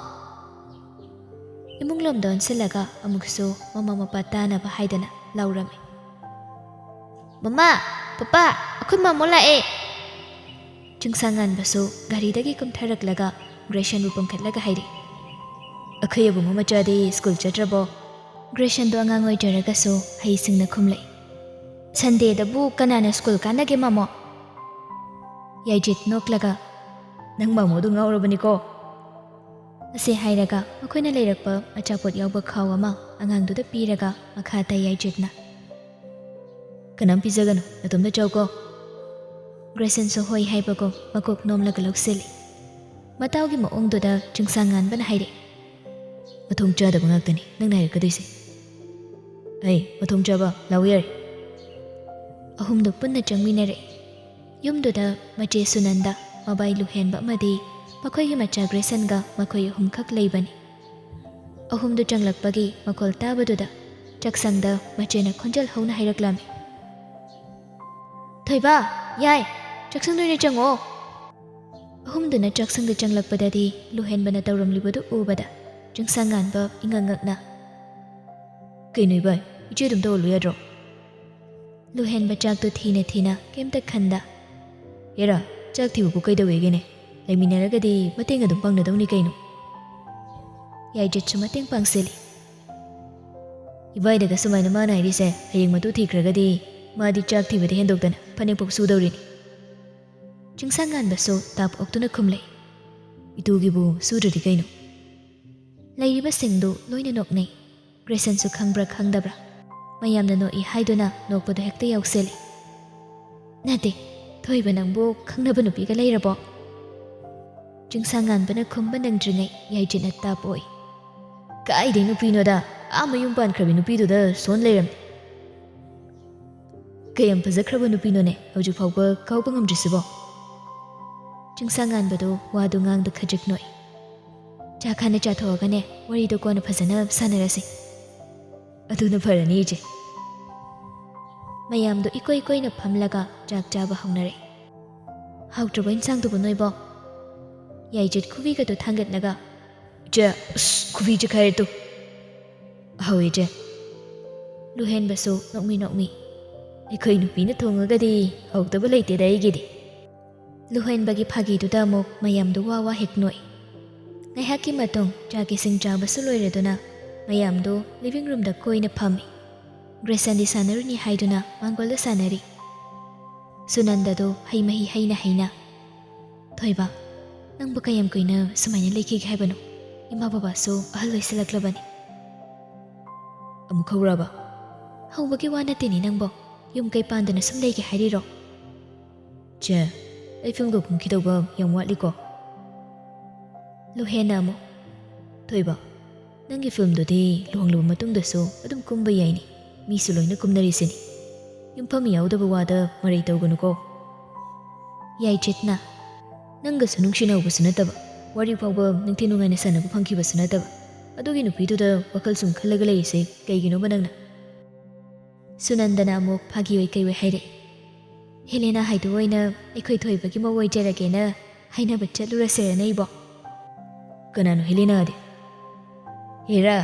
ꯏꯃꯨꯡꯂꯣꯝꯗ ꯑꯣꯟꯁꯤꯜꯂꯒ ꯑꯃꯨꯛꯁꯨ ꯃꯃꯥ ꯃꯄꯥ ꯇꯥꯅꯕ ꯍꯥꯏꯗꯅ ꯂꯥꯎꯔꯝꯃꯤ꯫ "ꯃꯃꯥ, ꯄꯄꯥ, ꯑꯩꯈꯣꯏ ꯃꯥꯃꯣ ꯂꯥꯛꯑꯦ!" ꯆꯤꯡꯁꯥꯡꯉꯥꯟꯕꯁꯨ ꯒꯥꯔꯤꯗꯒꯤ ꯀꯨꯝꯊꯔꯛꯂꯒ ꯒ꯭ꯔꯦꯁꯟꯕꯨ ꯄꯨꯝꯈꯠꯂꯒ ꯍꯥꯏꯔꯤ꯫ "ꯑꯩꯈꯣꯏ ꯑꯕꯨꯡꯉꯣ ꯃꯆꯥꯗꯤ ꯁ꯭ꯀꯨꯜ ꯆꯠꯇ꯭ꯔꯕꯣ?" ꯒ꯭ꯔꯦꯁꯟꯗꯣ ꯑꯉꯥꯡ ꯑꯣꯏꯖꯔꯒꯁꯨ ꯍꯩꯁꯤꯡꯅ ꯈꯨꯝꯂꯛꯏ꯫ "ꯁꯟꯗꯦꯗꯕꯨ ꯀꯅꯥꯅ ꯁ꯭ꯀꯨꯜ ꯀꯥꯟꯅꯒꯦ, ꯃꯥꯃꯣ?" ꯌꯥꯏꯖꯤꯠ ꯅꯣꯛꯂꯒ, "ꯅꯪ ꯃꯥꯃꯣꯗꯣ ꯉꯥꯎꯔꯕꯅꯤꯀꯣ!" ꯑꯁꯤ ꯍꯥꯏꯔꯒ ꯃꯈꯣꯏꯅ ꯂꯩꯔꯛꯄ ꯑꯆꯥꯄꯣꯠ ꯌꯥꯎꯕ ꯈꯥꯎ ꯑꯃ ꯑꯉꯥꯡꯗꯨꯗ ꯄꯤꯔꯒ ꯃꯈꯥ ꯇꯥꯏ ꯌꯥꯏꯖꯤꯠꯅ, "ꯀꯅꯥꯝ ꯄꯤꯖꯒꯅꯨ, ꯅꯇꯣꯝꯇ ꯆꯥꯎꯀꯣ!" ꯒ꯭ꯔꯦꯁꯟꯁꯨ ꯍꯣꯏ ꯍꯥꯏꯕꯒꯨꯝ ꯃꯀꯣꯛ ꯅꯣꯝꯂꯒ ꯂꯧꯁꯤꯜꯂꯤ꯫ ꯃꯇꯥꯎꯒꯤ ꯃꯑꯣꯡꯗꯨꯗ ꯆꯤꯡꯁꯥꯡꯉꯥꯟꯕꯅ ꯍꯥꯏꯔꯛꯏ, "ꯃꯊꯣꯡ ꯆꯥꯗꯕ ꯉꯥꯛꯇꯅꯤ ꯅꯪꯅ ꯍꯥꯏꯔꯛꯀꯗꯣꯏꯁꯦ꯫ ꯑꯩ ꯃꯊꯣꯡ ꯆꯥꯕ ꯂꯥꯎ ꯌꯥꯔꯦ꯫" ꯑꯍꯨꯝꯗꯨ ꯄꯨꯟꯅ ꯆꯪꯃꯤꯟꯅꯔꯛꯏ꯫ ꯌꯨꯝꯗꯨꯗ ꯃꯆꯦ ꯁꯨꯅꯟꯗ, ꯃꯕꯥꯏ ꯂꯨꯍꯦꯟꯕ ꯑꯃꯗꯤ ꯃꯈꯣꯏꯒꯤ ꯃꯆꯥ ꯒ꯭ꯔꯦꯁꯟꯒ ꯃꯈꯣꯏ ꯑꯍꯨꯝꯈꯛ ꯂꯩꯕꯅꯤ꯫ ꯑꯍꯨꯝꯗꯨ ꯆꯪꯂꯛꯄꯒꯤ ꯃꯈꯣꯜ ꯇꯥꯕꯗꯨꯗ ꯆꯥꯛꯁꯪꯗ ꯃꯆꯦꯅ ꯈꯣꯟꯖꯦꯜ ꯍꯧꯅ ꯍꯥꯏꯔꯛꯂꯝꯃꯤ, "ꯊꯣꯏꯕ, ꯌꯥꯏ, ꯆꯥꯛꯁꯪꯗ ꯑꯣꯏꯅ ꯆꯪꯉꯛꯑꯣ꯫" ꯑꯍꯨꯝꯗꯨꯅ ꯆꯥꯛꯁꯪꯗ ꯆꯪꯂꯛꯄꯗꯗꯤ ꯂꯨꯍꯦꯟꯕꯅ ꯇꯧꯔꯝꯂꯤꯕꯗꯨ ꯎꯕꯗ ꯆꯤꯡꯁꯥꯡꯉꯥꯟꯕ ꯏꯉꯛ ꯉꯛꯅ, "ꯀꯩꯅꯣ ꯏꯕꯥꯏ, ꯏꯆꯦ ꯑꯗꯨꯝ ꯇꯧꯍꯜꯂꯨ ꯌꯥꯗ꯭ꯔꯣ?" ꯂꯨꯍꯦꯟꯕ ꯆꯥꯛꯇꯨ ꯊꯤꯅ ꯊꯤꯅ ꯀꯩꯝꯇ ꯈꯟꯗ, "ꯍꯦꯔꯥ, ꯆꯥꯛ ꯊꯤꯕꯕꯨ ꯀꯩꯗꯧꯋꯦꯒꯦꯅꯦ? ꯂꯩꯃꯤꯟꯅꯔꯒꯗꯤ ꯃꯇꯦꯡ ꯑꯗꯨꯝ ꯄꯥꯡꯅꯗꯧꯅꯤ ꯀꯩꯅꯣ꯫" ꯌꯥꯏꯖꯤꯠꯁꯨ ꯃꯇꯦꯡ ꯄꯥꯡꯁꯤꯜꯂꯤ꯫ "ꯏꯕꯥꯏꯗꯒ ꯁꯨꯃꯥꯏꯅ ꯃꯥꯅ ꯍꯥꯏꯔꯤꯁꯦ, ꯍꯌꯦꯡ ꯃꯇꯨ ꯊꯤꯈ꯭ꯔꯒꯗꯤ ꯃꯥꯗꯤ ꯆꯥꯛ ꯊꯤꯕꯗ ꯍꯦꯟꯗꯣꯛꯇꯅ ꯐꯅꯦꯛ ꯐꯥꯎ ꯁꯨꯗꯧꯔꯤꯅꯤ꯫" ꯆꯤꯡꯁꯥꯡꯉꯥꯟꯕꯁꯨ ꯇꯥꯞ ꯑꯣꯛꯇꯨꯅ ꯈꯨꯝꯂꯛꯏ, "ꯏꯇꯨꯒꯤꯕꯨ ꯁꯨꯗ꯭ꯔꯗꯤ ꯀꯩꯅꯣ?" ꯂꯩꯔꯤꯕꯁꯤꯡꯗꯨ ꯂꯣꯏꯅ ꯅꯣꯛꯅꯩ꯫ ꯒ꯭ꯔꯦꯁꯟꯁꯨ ꯈꯪꯕ꯭ꯔꯥ ꯈꯪꯗꯕ꯭ꯔꯥ, ꯃꯌꯥꯝꯅ ꯅꯣꯛꯏ ꯍꯥꯏꯗꯨꯅ ꯅꯣꯛꯄꯗꯨ ꯍꯦꯛꯇ ꯌꯥꯎꯁꯤꯜꯂꯤ꯫ "ꯅꯠꯇꯦ, ꯊꯣꯏꯕ ꯅꯪꯕꯨ ꯈꯪꯅꯕ ꯅꯨꯄꯤꯒ ꯂꯩꯔꯕꯣ?" ꯆꯤꯡꯁꯥꯡꯉꯥꯟꯕꯅ ꯈꯨꯝꯕ ꯅꯪꯗ꯭ꯔꯤꯉꯩ ꯌꯥꯏꯖꯤꯠꯅ ꯇꯥꯞ ꯑꯣꯛꯏ, "ꯀꯥꯏꯗꯩ ꯅꯨꯄꯤꯅꯣꯗ, ꯑꯥ ꯃꯌꯨꯝ ꯄꯥꯟꯈ꯭ꯔꯕꯤ ꯅꯨꯄꯤꯗꯨꯗ ꯁꯣꯟ ꯂꯩꯔꯝꯃꯤ꯫" "ꯀꯌꯥꯝ ꯐꯖꯈ꯭ꯔꯕ ꯅꯨꯄꯤꯅꯣꯅꯦ, ꯍꯧꯖꯤꯛ ꯐꯥꯎꯕ ꯀꯥꯎꯕ ꯉꯝꯗ꯭ꯔꯤꯁꯤꯕꯣ?" ꯆꯤꯡꯁꯥꯡꯉꯥꯟꯕꯗꯨ ꯋꯥꯗꯨ ꯉꯥꯡꯗ ꯈꯖꯤꯛ ꯅꯣꯛꯏ꯫ "ꯆꯥꯛ ꯍꯥꯟꯅ ꯆꯥꯊꯣꯛꯑꯒꯅꯦ, ꯋꯥꯔꯤꯗꯣ ꯀꯣꯟꯅ ꯐꯖꯅ ꯁꯥꯟꯅꯔꯁꯤ꯫" "ꯑꯗꯨꯅ ꯐꯔꯅꯤ, ꯏꯆꯦ꯫" ꯃꯌꯥꯝꯗꯨ ꯏꯀꯣꯏ ꯀꯣꯏꯅ ꯐꯝꯂꯒ ꯆꯥꯛ ꯆꯥꯕ ꯍꯧꯅꯔꯦ꯫ "ꯍꯥꯎꯇ꯭ꯔꯕꯣ ꯏꯟꯁꯥꯡꯗꯨꯕꯨ ꯅꯣꯏꯕꯣ?" ꯌꯥꯏꯖꯤꯠ ꯈꯨꯕꯤꯒꯗꯨ ꯊꯥꯡꯒꯠꯂꯒ, ꯏꯆꯦ, ꯑꯁ, ꯈꯨꯕꯤ ꯆꯤꯛꯈꯥꯏꯔꯦ ꯇꯨ꯫ ꯍꯧꯏ ꯏꯆꯦ꯫ ꯂꯨꯍꯦꯟꯕꯁꯨ ꯅꯣꯛꯃꯤ ꯅꯣꯛꯃꯤ꯫ ꯑꯩꯈꯣꯏ ꯅꯨꯄꯤꯅ ꯊꯣꯡꯉꯒꯗꯤ ꯍꯧꯇꯕ ꯂꯩꯇꯦꯗ ꯑꯩꯒꯤꯗꯤ꯫ ꯂꯨꯍꯦꯟꯕꯒꯤ ꯐꯥꯒꯤꯗꯨꯗ ꯑꯃꯨꯛ ꯃꯌꯥꯝꯗꯨ ꯋꯥ ꯋꯥ ꯍꯦꯛ ꯅꯣꯛꯏ꯫ ꯉꯥꯏꯍꯥꯛꯀꯤ ꯃꯇꯨꯡ ꯆꯥ ꯀꯤꯁꯤꯡ ꯆꯥꯕꯁꯨ ꯂꯣꯏꯔꯗꯨꯅ ꯃꯌꯥꯝꯗꯨ ꯂꯤꯚꯤꯡ ꯔꯨꯝꯗ ꯀꯣꯏꯅ ꯐꯝꯃꯤ꯫ ꯒ꯭ꯔꯦꯁꯟꯗꯤ ꯁꯥꯟꯅꯔꯨꯅꯤ ꯍꯥꯏꯗꯨꯅ ꯃꯥꯡꯒꯣꯜꯗ ꯁꯥꯟꯅꯔꯤ꯫ ꯁꯨꯅꯟꯗꯗꯨ ꯍꯩ ꯃꯍꯤ ꯍꯩꯅ ꯍꯩꯅ, "ꯊꯣꯏꯕ, ꯅꯪꯕꯨ ꯀꯌꯥꯝ ꯀꯨꯏꯅ ꯁꯨꯃꯥꯏꯅ ꯂꯩꯈꯤꯒꯦ ꯍꯥꯏꯕꯅꯣ? ꯏꯃꯥ ꯕꯕꯥꯁꯨ ꯑꯍꯜ ꯑꯣꯏꯁꯤꯜꯂꯛꯂꯕꯅꯤ꯫" "ꯑꯃꯨꯛ ꯍꯧꯔꯕ?" "ꯍꯧꯕꯒꯤ ꯋꯥ ꯅꯠꯇꯦꯅꯦ ꯅꯪꯕꯣ, ꯌꯨꯝ ꯀꯩ ꯄꯥꯟꯗꯅ ꯁꯨꯝ ꯂꯩꯒꯦ ꯍꯥꯏꯔꯤꯔꯣ?" "ꯆꯦ, ꯑꯩ ꯐꯤꯂꯝꯒ ꯀꯨꯝꯈꯤꯗꯧꯕ ꯌꯥꯝ ꯋꯥꯠꯂꯤꯀꯣ?" ꯂꯨꯍꯦꯟꯅ ꯑꯃꯨꯛ, "ꯊꯣꯏꯕ, ꯅꯪꯒꯤ ꯐꯤꯂꯝꯗꯨꯗꯤ ꯂꯨꯍꯣꯡꯂꯕ ꯃꯇꯨꯡꯗꯁꯨ ꯑꯗꯨꯝ ꯀꯨꯝꯕ ꯌꯥꯏꯅꯦ, ꯃꯤꯁꯨ ꯂꯣꯏꯅ ꯀꯨꯝꯅꯔꯤꯁꯤꯅꯤ꯫ ꯌꯨꯝꯐꯝ ꯌꯥꯎꯗꯕ ꯋꯥꯗ ꯃꯔꯩ ꯇꯧꯒꯅꯨꯀꯣ꯫" ꯌꯥꯏꯆꯦꯠꯅ, "ꯅꯪꯒꯁꯨ ꯅꯨꯡꯁꯤꯅꯍꯧꯕꯁꯨ ꯅꯠꯇꯕ, ꯋꯥꯔꯤ ꯐꯥꯎꯕ ꯅꯤꯡꯊꯤ ꯅꯨꯡꯉꯥꯏꯅ ꯁꯥꯟꯅꯕ ꯐꯪꯈꯤꯕꯁꯨ ꯅꯠꯇꯕ, ꯑꯗꯨꯒꯤ ꯅꯨꯄꯤꯗꯨꯗ ꯋꯥꯈꯜ ꯁꯨꯝ ꯈꯜꯂꯒ ꯂꯩꯔꯤꯁꯦ ꯀꯩꯒꯤꯅꯣꯕ ꯅꯪꯅ?" ꯁꯨꯅꯟꯗꯅ ꯑꯃꯨꯛ ꯐꯥꯒꯤ ꯑꯣꯏ ꯀꯩ ꯑꯣꯏ ꯍꯥꯏꯔꯛꯏ, "ꯍꯦꯂꯦꯅꯥ ꯍꯥꯏꯗꯨ ꯑꯣꯏꯅ ꯑꯩꯈꯣꯏ ꯊꯣꯏꯕꯒꯤ ꯃꯧ ꯑꯣꯏꯖꯔꯒꯦꯅ ꯍꯥꯏꯅꯕ ꯆꯠꯂꯨꯔꯁꯤꯔꯅꯦ ꯏꯕꯣ?" "ꯀꯅꯥꯅꯣ ꯍꯦꯂꯦꯅꯥꯗꯤ?" "ꯍꯦꯔꯥ,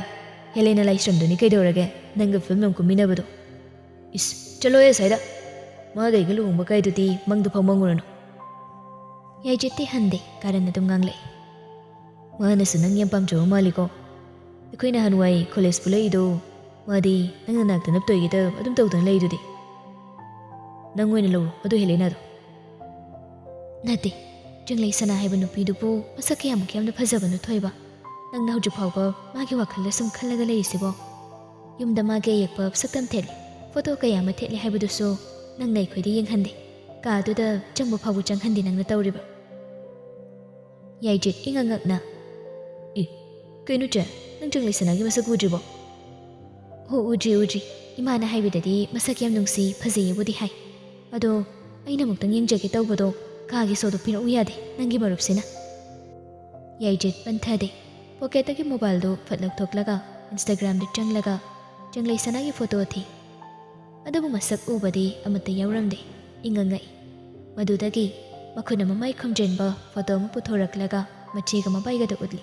ꯍꯦꯂꯦꯅꯥ ꯂꯥꯏꯁ꯭ꯔꯝꯗꯨꯅꯤ ꯀꯩꯗꯧꯔꯒꯦ ꯅꯪꯒ ꯐꯤꯂꯝ ꯑꯃ ꯀꯨꯝꯃꯤꯟꯅꯕꯗꯣ꯫" "ꯏꯁ, ꯆꯠꯂꯣꯍꯦ ꯑꯁ꯭ꯋꯥꯏꯗ꯫ ꯃꯥꯒ ꯑꯩꯒ ꯂꯨꯍꯣꯡꯕ ꯀꯥꯏꯗꯨꯗꯤ ꯃꯪꯗ ꯐꯥꯎ ꯃꯪꯉꯨꯔꯅꯨ꯫" ꯌꯥꯏꯖꯦꯠꯇꯤ ꯍꯟꯗꯦ, ꯀꯥꯔꯟ ꯑꯗꯨꯝ ꯉꯥꯡꯂꯛꯏ꯫ "ꯃꯥꯅꯁꯨ ꯅꯪ ꯌꯥꯝ ꯄꯥꯝꯖꯕ ꯃꯥꯜꯂꯤꯀꯣ꯫ ꯑꯩꯈꯣꯏ ꯅꯍꯥꯟꯋꯥꯏ ꯀꯣꯂꯦꯖ ꯄꯨꯜꯂꯛꯏꯗꯣ, ꯃꯥꯗꯤ ꯅꯪꯅ ꯅꯥꯛꯇ ꯅꯞꯇꯣꯏꯒꯤꯗ ꯑꯗꯨꯝ ꯇꯧꯗꯅ ꯂꯩꯗꯨꯗꯤ꯫ ꯅꯪ ꯑꯣꯏꯅ ꯂꯧꯔꯣ ꯑꯗꯨ ꯍꯦꯂꯦꯅꯥꯗꯣ꯫" "ꯅꯠꯇꯦ, ꯆꯤꯡꯂꯩ ꯁꯅꯥ ꯍꯥꯏꯕ ꯅꯨꯄꯤꯗꯨꯕꯨ ꯃꯁꯛ ꯀꯌꯥꯃꯨꯛ ꯌꯥꯝꯅ ꯐꯖꯕꯅꯣ ꯊꯣꯏꯕ? ꯅꯪꯅ ꯍꯧꯖꯤꯛ ꯐꯥꯎꯕ ꯃꯥꯒꯤ ꯋꯥꯈꯜꯗ ꯁꯨꯝ ꯈꯜꯂꯒ ꯂꯩꯔꯤꯁꯤꯕꯣ? ꯌꯨꯝꯗ ꯃꯥꯒꯤ ꯑꯌꯦꯛꯄ ꯁꯛꯇꯝ ꯊꯦꯠꯂꯤ, ꯐꯣꯇꯣ ꯀꯌꯥ ꯑꯃ ꯊꯦꯠꯂꯤ ꯍꯥꯏꯕꯗꯨꯁꯨ ꯅꯪꯅ ꯑꯩꯈꯣꯏꯗ ꯌꯦꯡꯍꯟꯗꯦ꯫ ꯀꯥ ꯑꯗꯨꯗ ꯆꯪꯕ ꯐꯥꯎꯕ ꯆꯪꯍꯟꯗꯦ ꯅꯪꯅ ꯇꯧꯔꯤꯕ꯫" ꯌꯥꯏꯖꯦꯠ ꯏꯉꯛ ꯉꯛꯅ, "ꯑꯦ, ꯀꯩꯅꯣ ꯆꯦ, ꯅꯪ ꯆꯤꯡꯂꯩ ꯁꯅꯥꯒꯤ ꯃꯁꯛ ꯎꯗ꯭ꯔꯤꯕꯣ?" "ꯍꯣ, ꯎꯗ꯭ꯔꯤ, ꯎꯗ꯭ꯔꯤ꯫ ꯏꯃꯥꯅ ꯍꯥꯏꯕꯗꯗꯤ ꯃꯁꯛ ꯌꯥꯝ ꯅꯨꯡꯁꯤ, ꯐꯖꯩꯌꯦꯕꯨꯗꯤ ꯍꯥꯏ꯫ ꯑꯗꯣ ꯑꯩꯅ ꯑꯃꯨꯛꯇꯪ ꯌꯦꯡꯖꯒꯦ ꯇꯧꯕꯗꯣ, ꯀꯥꯒꯤ ꯁꯣꯗꯣ ꯄꯤꯔꯛꯎ ꯌꯥꯗꯦ, ꯅꯪꯒꯤ ꯃꯔꯨꯞꯁꯤꯅ꯫" ꯌꯥꯏꯖꯦꯠ ꯄꯟꯊꯗꯦ꯫ ꯄꯣꯀꯦꯠꯇꯒꯤ ꯃꯣꯕꯥꯏꯜꯗꯨ ꯐꯠ ꯂꯧꯊꯣꯛꯂꯒ Instagram-ꯗ ꯆꯪꯂꯒ ꯆꯤꯡꯂꯩ ꯁꯅꯥꯒꯤ ꯐꯣꯇꯣ ꯊꯤ꯫ ꯑꯗꯨꯕꯨ ꯃꯁꯛ ꯎꯕꯗꯤ ꯑꯃꯠꯇ ꯌꯥꯎꯔꯝꯗꯦ꯫ ꯏꯉꯛ ꯉꯛꯏ꯫ ꯃꯗꯨꯗꯒꯤ ꯃꯈꯨꯠꯅ ꯃꯃꯥꯏ ꯈꯨꯝꯖꯤꯟꯕ ꯐꯣꯇꯣ ꯑꯃ ꯄꯨꯊꯣꯔꯛꯂꯒ ꯃꯆꯦꯒ ꯃꯕꯥꯏꯒꯗ ꯎꯠꯂꯤ꯫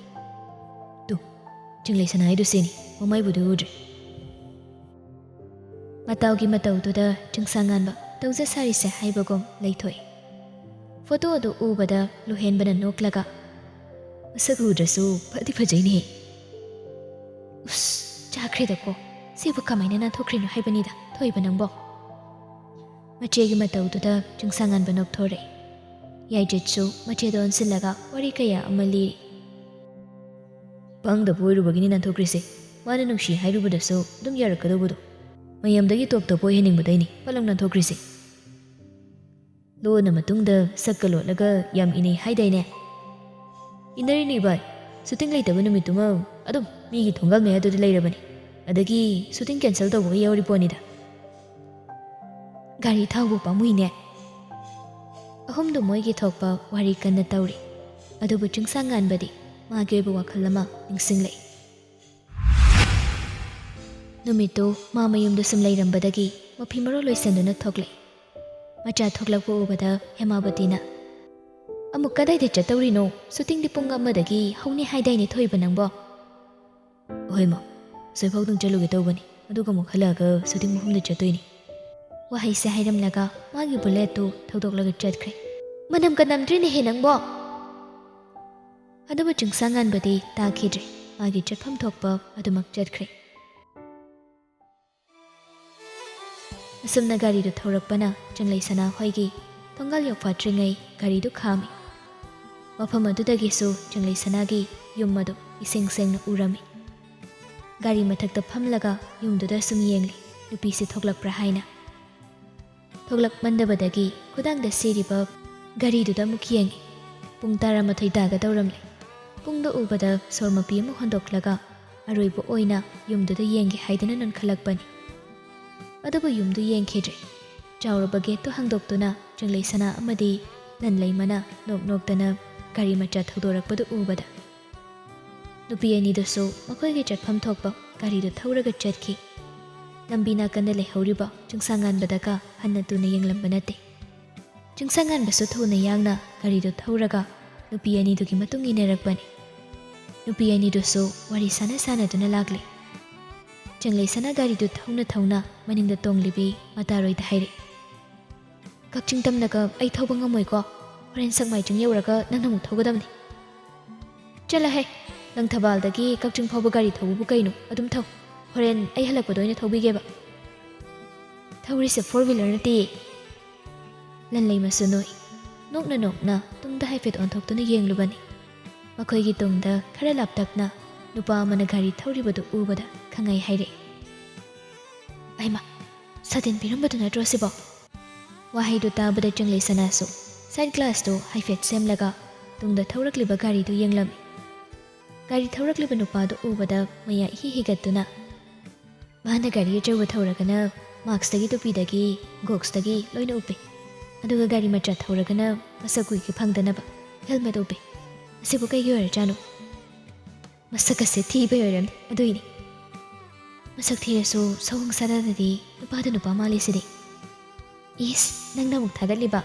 ꯆꯤꯡꯂꯩꯁꯅꯥ ꯍꯥꯏꯗꯨ ꯁꯤꯅꯤ, ꯃꯃꯩꯕꯨꯗꯤ ꯎꯗ꯭ꯔꯦ꯫ ꯃꯇꯥꯎꯒꯤ ꯃꯇꯧꯗꯨꯗ ꯆꯤꯡꯁꯥꯡꯉꯥꯟꯕ ꯇꯧꯖ ꯁꯥꯔꯤꯁꯦ ꯍꯥꯏꯕꯒꯨꯝ ꯂꯩꯊꯣꯛꯏ꯫ ꯐꯣꯇꯣ ꯑꯗꯨ ꯎꯕꯗ ꯂꯨꯍꯦꯟꯕꯅ ꯅꯣꯛꯂꯒ, "ꯃꯁꯛ ꯎꯗ꯭ꯔꯁꯨ ꯐꯗꯤ ꯐꯖꯩꯅꯦ꯫ ꯎꯁ, ꯆꯥꯈ꯭ꯔꯦꯗꯀꯣ, ꯁꯤꯕꯨ ꯀꯃꯥꯏꯅ ꯅꯥꯟꯊꯣꯛꯈ꯭ꯔꯤꯅꯣ ꯍꯥꯏꯕꯅꯤꯗ, ꯊꯣꯏꯕ ꯅꯪꯕꯣ?" ꯃꯆꯦꯒꯤ ꯃꯇꯧꯗꯨꯗ ꯆꯤꯡꯁꯥꯡꯉꯥꯟꯕ ꯅꯣꯛꯊꯣꯔꯛꯏ꯫ ꯌꯥꯏꯗ꯭ꯔꯤꯠꯁꯨ ꯃꯆꯦꯗ ꯑꯣꯟꯁꯤꯜꯂꯒ ꯋꯥꯔꯤ ꯀꯌꯥ ꯑꯃ ꯂꯤꯔꯤ꯫ "ꯄꯪꯗꯕ ꯑꯣꯏꯔꯨꯕꯒꯤꯅꯤ ꯅꯥꯟꯊꯣꯛꯈ꯭ꯔꯤꯁꯦ꯫ ꯃꯥꯅ ꯅꯨꯡꯁꯤ ꯍꯥꯏꯔꯨꯕꯗꯁꯨ ꯑꯗꯨꯝ ꯌꯥꯔꯛꯀꯗꯧꯕꯗꯣ꯫ ꯃꯌꯥꯝꯗꯒꯤ ꯇꯣꯞ ꯇꯣꯞꯄ ꯑꯣꯏꯍꯟꯅꯤꯡꯕꯗꯩꯅꯤ ꯄꯂꯪ ꯅꯥꯟꯊꯣꯛꯈ꯭ꯔꯤꯁꯦ꯫ ꯂꯣꯟꯅ ꯃꯇꯨꯡꯗ ꯁꯛꯀ ꯂꯣꯠꯂꯒ ꯌꯥꯝ ꯏꯅꯩ ꯍꯥꯏꯗꯥꯏꯅꯦ?" "ꯏꯟꯅꯔꯤꯅꯤ ꯚꯥꯏ, ꯁꯨꯇꯤꯡ ꯂꯩꯇꯕ ꯅꯨꯃꯤꯠꯇꯨꯃ ꯑꯗꯨꯝ ꯃꯤꯒꯤ ꯊꯣꯡꯒꯥꯜ ꯃꯌꯥꯗꯨꯗ ꯂꯩꯔꯕꯅꯤ꯫ ꯑꯗꯒꯤ ꯁꯨꯇꯤꯡ ꯀꯦꯟꯁꯦꯜ ꯇꯧꯕꯒ ꯌꯥꯎꯔꯤ ꯄꯣꯠꯅꯤꯗ꯫" "ꯒꯥꯔꯤ ꯊꯥꯎꯕꯨ ꯄꯥꯝꯃꯨꯏꯅꯦ꯫" ꯑꯍꯨꯝꯗꯨ ꯃꯣꯏꯒꯤ ꯊꯣꯛꯄ ꯋꯥꯔꯤ ꯀꯟꯅ ꯇꯧꯔꯤ꯫ ꯑꯗꯨꯕꯨ ꯆꯤꯡꯁꯥꯡ ꯉꯥꯟꯕꯗꯤ ꯃꯥꯒꯤ ꯑꯣꯏꯕ ꯋꯥꯈꯜ ꯑꯃ ꯅꯤꯡꯁꯤꯡꯂꯛꯏ꯫ ꯅꯨꯃꯤꯠꯇꯨ ꯃꯥ ꯃꯌꯨꯝꯗ ꯁꯨꯝ ꯂꯩꯔꯝꯕꯗꯒꯤ ꯃꯐꯤ ꯃꯔꯣꯜ ꯂꯣꯏꯁꯤꯟꯗꯨꯅ ꯊꯣꯛꯂꯛꯏ꯫ ꯃꯆꯥ ꯊꯣꯛꯂꯛꯄ ꯎꯕꯗ ꯍꯦꯃꯥꯕꯇꯤꯅ, "ꯑꯃꯨꯛ ꯀꯗꯥꯏꯗ ꯆꯠꯇꯧꯔꯤꯅꯣ? ꯁꯨꯇꯤꯡꯗꯤ ꯄꯨꯡ ꯑꯃꯗꯒꯤ ꯍꯧꯅꯤ ꯍꯥꯏꯗꯥꯏꯅꯦ ꯊꯣꯏꯕ ꯅꯪꯕꯣ?" "ꯍꯣꯏ ꯃꯥ, ꯁꯣꯏꯐꯥꯎꯗꯪ ꯆꯠꯂꯨꯒꯦ ꯇꯧꯕꯅꯤ, ꯑꯗꯨꯒ ꯑꯃꯨꯛ ꯍꯜꯂꯛꯑꯒ ꯁꯨꯇꯤꯡ ꯃꯐꯝꯗ ꯆꯠꯇꯣꯏꯅꯤ꯫" ꯋꯥꯍꯩꯁꯦ ꯍꯥꯏꯔꯝꯂꯒ ꯃꯥꯒꯤ ꯕꯨꯂꯦꯠꯇꯨ ꯊꯧꯗꯣꯛꯂꯒ ꯆꯠꯈ꯭ꯔꯦ꯫ "ꯃꯅꯝꯒ ꯅꯝꯗ꯭ꯔꯤꯅꯦꯍꯦ ꯅꯪꯕꯣ!" ꯑꯗꯨꯕꯨ ꯆꯤꯡꯁꯥꯡ ꯉꯥꯟꯕꯗꯤ ꯇꯥꯈꯤꯗ꯭ꯔꯦ꯫ ꯃꯥꯒꯤ ꯆꯠꯐꯝ ꯊꯣꯛꯄ ꯑꯗꯨꯃꯛ ꯆꯠꯈ꯭ꯔꯦ꯫ ꯑꯁꯨꯝꯅ ꯒꯥꯔꯤꯗꯨ ꯊꯧꯔꯛꯄꯅ ꯆꯤꯡꯂꯩ ꯁꯅꯥ ꯍꯣꯏꯒꯤ ꯊꯣꯡꯒꯥꯜ ꯌꯧꯐꯥꯠꯇ꯭ꯔꯤꯉꯩ ꯒꯥꯔꯤꯗꯨ ꯈꯥꯝꯃꯤ꯫ ꯃꯐꯝ ꯑꯗꯨꯗꯒꯤꯁꯨ ꯆꯤꯡꯂꯩ ꯁꯅꯥꯒꯤ ꯌꯨꯝ ꯑꯗꯨ ꯏꯁꯦꯡ ꯁꯦꯡꯅ ꯎꯔꯝꯃꯤ꯫ ꯒꯥꯔꯤ ꯃꯊꯛꯇ ꯐꯝꯂꯒ ꯌꯨꯝꯗꯨꯗ ꯁꯨꯝ ꯌꯦꯡꯂꯤ, ꯅꯨꯄꯤꯁꯤ ꯊꯣꯛꯂꯛꯄ꯭ꯔꯥ ꯍꯥꯏꯅ꯫ ꯊꯣꯛꯂꯛꯃꯟꯗꯕꯗꯒꯤ ꯈꯨꯗꯥꯡꯗ ꯁꯤꯔꯤꯕ ꯒꯥꯔꯤꯗꯨꯗ ꯑꯃꯨꯛ ꯌꯦꯡꯉꯤ꯫ ꯄꯨꯡ ꯇꯔꯥꯃꯥꯊꯣꯏ ꯇꯥꯒꯗꯧꯔꯝꯂꯦ꯫ ꯄꯨꯡꯗ ꯎꯕꯗ ꯁꯣꯔ ꯃꯄꯤ ꯑꯃ ꯍꯣꯟꯗꯣꯛꯂꯒ ꯑꯔꯣꯏꯕ ꯑꯣꯏꯅ ꯌꯨꯝꯗꯨꯗ ꯌꯦꯡꯒꯦ ꯍꯥꯏꯗꯨꯅ ꯅꯣꯟꯈꯠꯂꯛꯄꯅꯤ꯫ ꯑꯗꯨꯕꯨ ꯌꯨꯝꯗꯨ ꯌꯦꯡꯈꯤꯗ꯭ꯔꯦ꯫ ꯆꯥꯎꯔꯕ ꯒꯦꯠꯇꯨ ꯍꯥꯡꯗꯣꯛꯇꯨꯅ ꯆꯤꯡꯂꯩ ꯁꯅꯥ ꯑꯃꯗꯤ ꯂꯟꯂꯩꯃꯅ ꯅꯣꯛ ꯅꯣꯛꯇꯅ ꯒꯥꯔꯤ ꯃꯆꯥ ꯊꯧꯗꯣꯔꯛꯄꯗꯨ ꯎꯕꯗ ꯅꯨꯄꯤ ꯑꯅꯤꯗꯨꯁꯨ ꯃꯈꯣꯏꯒꯤ ꯆꯠꯐꯝ ꯊꯣꯛꯄ ꯒꯥꯔꯤꯗꯨ ꯊꯧꯔꯒ ꯆꯠꯈꯤ꯫ ꯂꯝꯕꯤ ꯅꯥꯀꯟꯗ ꯂꯩꯍꯧꯔꯤꯕ ꯆꯤꯡꯁꯥꯡ ꯉꯥꯟꯕꯗꯒ ꯍꯟꯅ ꯇꯨꯅ ꯌꯦꯡꯂꯝꯕ ꯅꯠꯇꯦ꯫ ꯆꯤꯡꯁꯥꯡ ꯉꯥꯟꯕꯁꯨ ꯊꯨꯅ ꯌꯥꯡꯅ ꯒꯥꯔꯤꯗꯨ ꯊꯧꯔꯒ ꯅꯨꯄꯤ ꯑꯅꯤꯗꯨꯒꯤ ꯃꯇꯨꯡ ꯏꯟꯅꯔꯛꯄꯅꯤ꯫ ꯅꯨꯄꯤ ꯑꯅꯤꯗꯨꯁꯨ ꯋꯥꯔꯤ ꯁꯥꯟꯅ ꯁꯥꯟꯅꯗꯨꯅ ꯂꯥꯛꯂꯦ꯫ ꯆꯪꯂꯩꯁꯅꯥ ꯒꯥꯔꯤꯗꯨ ꯊꯧꯅ ꯊꯧꯅ ꯃꯅꯤꯡꯗ ꯇꯣꯡꯂꯤꯕꯤ ꯃꯇꯥꯔꯣꯏꯗ ꯍꯥꯏꯔꯛꯏ, "ꯀꯛꯆꯤꯡ ꯇꯝꯅꯒ ꯑꯩ ꯊꯧꯕ ꯉꯝꯃꯣꯏꯀꯣ, ꯍꯣꯔꯦꯟ ꯁꯛꯃꯥꯏꯖꯤꯡ ꯌꯧꯔꯒ ꯅꯪꯅ ꯑꯃꯨꯛ ꯊꯧꯒꯗꯕꯅꯤ꯫" "ꯆꯠꯂꯍꯦ, ꯅꯪ ꯊꯧꯕꯥꯜꯗꯒꯤ ꯀꯛꯆꯤꯡ ꯐꯥꯎꯕ ꯒꯥꯔꯤ ꯊꯧꯕꯕꯨ ꯀꯩꯅꯣ? ꯑꯗꯨꯝ ꯊꯧ, ꯍꯣꯔꯦꯟ ꯑꯩ ꯍꯜꯂꯛꯄꯗ ꯑꯣꯏꯅ ꯊꯧꯕꯤꯒꯦꯕ꯫" "ꯊꯧꯔꯤꯁꯦ four wheeler ꯅꯠꯇꯦ꯫" ꯂꯟꯂꯩꯃꯁꯨ ꯅꯣꯛꯏ꯫ ꯅꯣꯛꯅ ꯅꯣꯛꯅ ꯇꯨꯡꯗ ꯍꯥꯏꯐꯦꯠ ꯑꯣꯟꯊꯣꯛꯇꯨꯅ ꯌꯦꯡꯂꯨꯕꯅꯤ꯫ ꯃꯈꯣꯏꯒꯤ ꯇꯨꯡꯗ ꯈꯔ ꯂꯥꯞꯇꯛꯅ ꯅꯨꯄꯥ ꯑꯃꯅ ꯒꯥꯔꯤ ꯊꯧꯔꯤꯕꯗꯨ ꯎꯕꯗ ꯈꯪꯉꯩ ꯍꯥꯏꯔꯛꯏ, "ꯑꯩꯃ, ꯁꯥꯇꯤꯟ ꯄꯤꯔꯝꯕꯗꯨ ꯅꯠꯇ꯭ꯔꯣ ꯁꯤꯕꯣ?" ꯋꯥꯍꯩꯗꯨ ꯇꯥꯕꯗ ꯆꯪꯂꯩꯁꯅꯥꯁꯨ side glass ꯇꯨ ꯍꯥꯏꯐꯦꯠ ꯁꯦꯝꯂꯒ ꯇꯨꯡꯗ ꯊꯧꯔꯛꯂꯤꯕ ꯒꯥꯔꯤꯗꯨ ꯌꯦꯡꯂꯝꯃꯤ꯫ ꯒꯥꯔꯤ ꯊꯧꯔꯛꯂꯤꯕ ꯅꯨꯄꯥꯗꯨ ꯎꯕꯗ ꯃꯌꯥ ꯏꯍꯤ ꯍꯤꯒꯠꯇꯨꯅ, "ꯃꯥꯅ ꯒꯥꯔꯤ ꯑꯆꯧꯕ ꯊꯧꯔꯒꯅ mask ꯇꯒꯤ, ꯇꯨꯄꯤꯗꯒꯤ, ꯒꯣꯒꯜꯁ ꯇꯒꯤ ꯂꯣꯏꯅ ꯎꯞꯄꯤ꯫ ꯑꯗꯨꯒ ꯒꯥꯔꯤ ꯃꯆꯥ ꯊꯧꯔꯒꯅ ꯃꯁꯛ ꯎꯒꯦ ꯐꯪꯗꯅꯕ helmet ꯎꯞꯄꯤ꯫ ꯑꯁꯤꯕꯨ ꯀꯩꯒꯤ ꯑꯣꯏꯔꯖꯥꯠꯅꯣ?" "ꯃꯁꯛ ꯑꯁꯦ ꯊꯤꯕꯩ ꯑꯣꯏꯔꯝꯅꯤ, ꯑꯗꯨꯏꯅꯤ꯫" "ꯃꯁꯛ ꯊꯤꯔꯁꯨ ꯁꯑꯣꯡ ꯁꯥꯗꯥꯗꯗꯤ ꯅꯨꯄꯥꯗꯨ ꯅꯨꯄꯥ ꯃꯥꯜꯂꯤꯁꯤꯗꯤ꯫" "ꯏꯁ, ꯅꯪꯅ ꯑꯃꯨꯛ ꯊꯥꯒꯠꯂꯤꯕ?"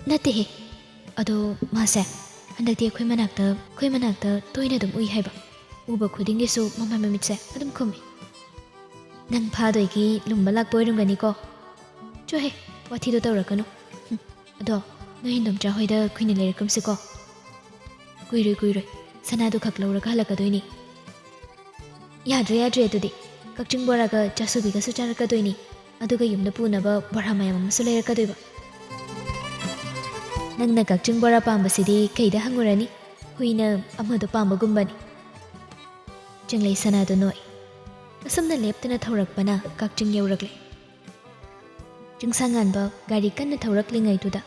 "ꯅꯠꯇꯦꯍꯦ, ꯑꯗꯣ ꯃꯥꯁꯦ ꯍꯟꯗꯛꯇꯤ ꯑꯩꯈꯣꯏ ꯃꯅꯥꯛꯇ, ꯑꯩꯈꯣꯏ ꯃꯅꯥꯛꯇ ꯇꯣꯏꯅ ꯑꯗꯨꯝ ꯎꯏ ꯍꯥꯏꯕ꯫ ꯎꯕ ꯈꯨꯗꯤꯡꯒꯤꯁꯨ ꯃꯃꯥꯏ ꯃꯃꯤꯠꯁꯦ ꯑꯗꯨꯝ ꯈꯨꯝꯃꯤ꯫" "ꯅꯪ ꯐꯥꯗꯣꯏꯒꯤ ꯂꯨꯝꯕ ꯂꯥꯛꯄ ꯑꯣꯏꯔꯝꯒꯅꯤꯀꯣ꯫" "ꯆꯣꯍꯦ, ꯋꯥꯊꯤꯗꯣ ꯇꯧꯔꯛꯀꯅꯨ꯫ ꯍꯨꯝ, ꯑꯗꯣ ꯅꯣꯏ ꯏꯟꯗꯣꯝꯆꯥ ꯍꯣꯏꯗ ꯀꯨꯏꯅ ꯂꯩꯔꯛꯀꯨꯝꯁꯤꯀꯣ꯫" "ꯀꯨꯏꯔꯣꯏ, ꯀꯨꯏꯔꯣꯏ꯫ ꯁꯅꯥꯗꯨ ꯈꯛ ꯂꯧꯔꯒ ꯍꯜꯂꯛꯀꯗꯣꯏꯅꯤ꯫" "ꯌꯥꯗ꯭ꯔꯦ, ꯌꯥꯗ꯭ꯔꯦ, ꯑꯗꯨꯗꯤ ꯀꯛꯆꯤꯡ ꯕꯣꯔꯥꯒ ꯆꯥꯁꯨꯕꯤꯒꯁꯨ ꯆꯥꯔꯛꯀꯗꯣꯏꯅꯤ, ꯑꯗꯨꯒ ꯌꯨꯝꯗ ꯄꯨꯅꯕ ꯕꯣꯔꯥ ꯃꯌꯥꯝ ꯑꯃꯁꯨ ꯂꯩꯔꯛꯀꯗꯣꯏꯕ꯫" "ꯅꯪꯅ ꯀꯛꯆꯤꯡ ꯕꯣꯔꯥ ꯄꯥꯝꯕꯁꯤꯗꯤ ꯀꯩꯗ ꯍꯪꯉꯨꯔꯅꯤ? ꯍꯨꯏꯅ ꯑꯃꯗꯣ ꯄꯥꯝꯕꯒꯨꯝꯕꯅꯤ꯫" ꯆꯪꯂꯩꯁꯅꯥꯗꯨ ꯅꯣꯛꯏ꯫ ꯑꯁꯨꯝꯅ ꯂꯦꯞꯇꯅ ꯊꯧꯔꯛꯄꯅ ꯀꯛꯆꯤꯡ ꯌꯧꯔꯛꯂꯦ꯫ ꯆꯤꯡꯁꯥꯡꯉꯥꯟꯕ ꯒꯥꯔꯤ ꯀꯟꯅ ꯊꯧꯔꯛꯂꯤꯉꯩꯗꯨꯗ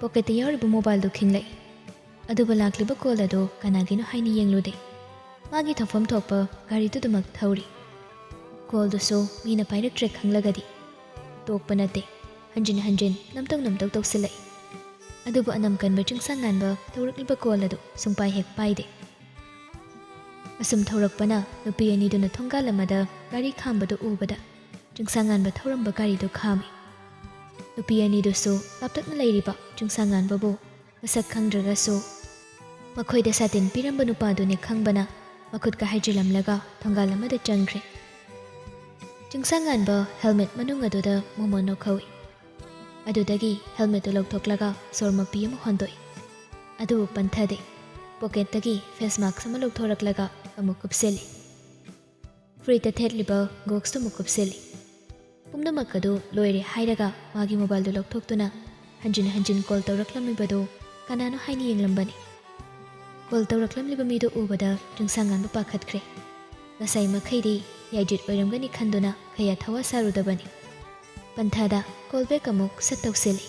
pocket ꯇ ꯌꯥꯎꯔꯤꯕ mobile ꯗꯨ ꯈꯤꯡꯂꯛꯏ꯫ ꯑꯗꯨꯕꯨ ꯂꯥꯛꯂꯤꯕ call ꯑꯗꯨ ꯀꯅꯥꯒꯤꯅꯣ ꯍꯥꯏꯅ ꯌꯦꯡꯂꯨꯗꯦ꯫ ꯃꯥꯒꯤ ꯊꯧꯐꯝ ꯊꯣꯛꯄ ꯒꯥꯔꯤꯗꯨꯗꯃꯛ ꯊꯧꯔꯤ꯫ Call ꯗꯨꯁꯨ ꯃꯤꯅ ꯄꯥꯏꯔꯛꯇ꯭ꯔꯦ ꯈꯪꯂꯒꯗꯤ ꯇꯣꯛꯄ ꯅꯠꯇꯦ, ꯍꯟꯖꯤꯟ ꯍꯟꯖꯤꯟ ꯅꯝꯇꯧ ꯅꯝꯇꯧ ꯇꯧꯁꯤꯜꯂꯛꯏ꯫ ꯑꯗꯨꯕꯨ ꯑꯅꯝ ꯀꯟꯕ ꯆꯤꯡꯁꯥꯡꯉꯥꯟꯕ ꯇꯧꯔꯛꯂꯤꯕ call ꯑꯗꯨ ꯁꯨꯡꯄꯥꯏ ꯍꯦꯛ ꯄꯥꯏꯗꯦ꯫ ꯑꯁꯨꯝ ꯊꯧꯔꯛꯄꯅ ꯅꯨꯄꯤ ꯑꯅꯤꯗꯨꯅ ꯊꯣꯡꯒꯥꯜ ꯑꯃꯗ ꯒꯥꯔꯤ ꯈꯥꯝꯕꯗꯨ ꯎꯕꯗ ꯆꯤꯡꯁꯥꯡꯉꯥꯟꯕ ꯊꯧꯔꯝꯕ ꯒꯥꯔꯤꯗꯨ ꯈꯥꯝꯃꯤ꯫ ꯅꯨꯄꯤ ꯑꯅꯤꯗꯨꯁꯨ ꯂꯥꯞꯇꯛꯅ ꯂꯩꯔꯤꯕ ꯆꯤꯡꯁꯥꯡꯉꯥꯟꯕꯕꯨ ꯃꯁꯛ ꯈꯪꯗ꯭ꯔꯒꯁꯨ ꯃꯈꯣꯏꯗ ꯁꯥꯇꯤꯟ ꯄꯤꯔꯝꯕ ꯅꯨꯄꯥꯗꯨꯅꯤ ꯈꯪꯕꯅ ꯃꯈꯨꯠꯀ ꯍꯥꯏꯖꯤꯜꯂꯝꯂꯒ ꯊꯣꯡꯒꯥꯜ ꯑꯃꯗ ꯆꯪꯈ꯭ꯔꯦ꯫ ꯆꯤꯡꯁꯥꯡꯉꯥꯟꯕ helmet ꯃꯅꯨꯡ ꯑꯗꯨꯗ ꯃꯣꯃꯣꯟ ꯅꯣꯛꯍꯧꯏ꯫ ꯑꯗꯨꯗꯒꯤ helmetꯇꯨ ꯂꯧꯊꯣꯛꯂꯒ ꯁꯣꯔ ꯃꯄꯤ ꯑꯃ ꯍꯣꯟꯗꯣꯛꯏ꯫ ꯑꯗꯨꯕꯨ ꯄꯟꯊꯗꯦ꯫ Pocketꯇꯒꯤ face mask ꯑꯃ ꯂꯧꯊꯣꯔꯛꯂꯒ ꯑꯃꯨꯛ ꯀꯨꯞꯁꯤꯜꯂꯤ꯫ ꯐꯨꯔꯤꯠꯇ ꯊꯦꯠꯂꯤꯕ gloves ꯑꯃꯨꯛ ꯀꯨꯞꯁꯤꯜꯂꯤ꯫ ꯄꯨꯝꯅꯃꯛ ꯑꯗꯨ ꯂꯣꯏꯔꯦ ꯍꯥꯏꯔꯒ ꯃꯥꯒꯤ mobileꯗꯨ ꯂꯧꯊꯣꯛꯇꯨꯅ ꯍꯟꯖꯤꯟ ꯍꯟꯖꯤꯟ call ꯇꯧꯔꯛꯂꯝꯃꯤꯕꯗꯨ ꯀꯅꯥꯅꯣ ꯍꯥꯏꯅ ꯌꯦꯡꯂꯝꯕꯅꯤ꯫ Call ꯇꯧꯔꯛꯂꯝꯂꯤꯕ ꯃꯤꯗꯨ ꯎꯕꯗ ꯆꯤꯡꯁꯥꯡꯉꯥꯟꯕ ꯄꯥꯈꯠꯈ꯭ꯔꯦ꯫ ꯉꯁꯥꯏ ꯃꯈꯩꯗꯤ ꯌꯥꯏꯗ꯭ꯔꯤꯠ ꯑꯣꯏꯔꯝꯒꯅꯤ ꯈꯟꯗꯨꯅ ꯀꯌꯥ ꯊꯋꯥ ꯁꯥꯔꯨꯗꯕꯅꯤ꯫ ꯄꯟꯊꯥꯗ call back ꯑꯃꯨꯛ ꯁꯠ ꯇꯧꯁꯤꯜꯂꯤ꯫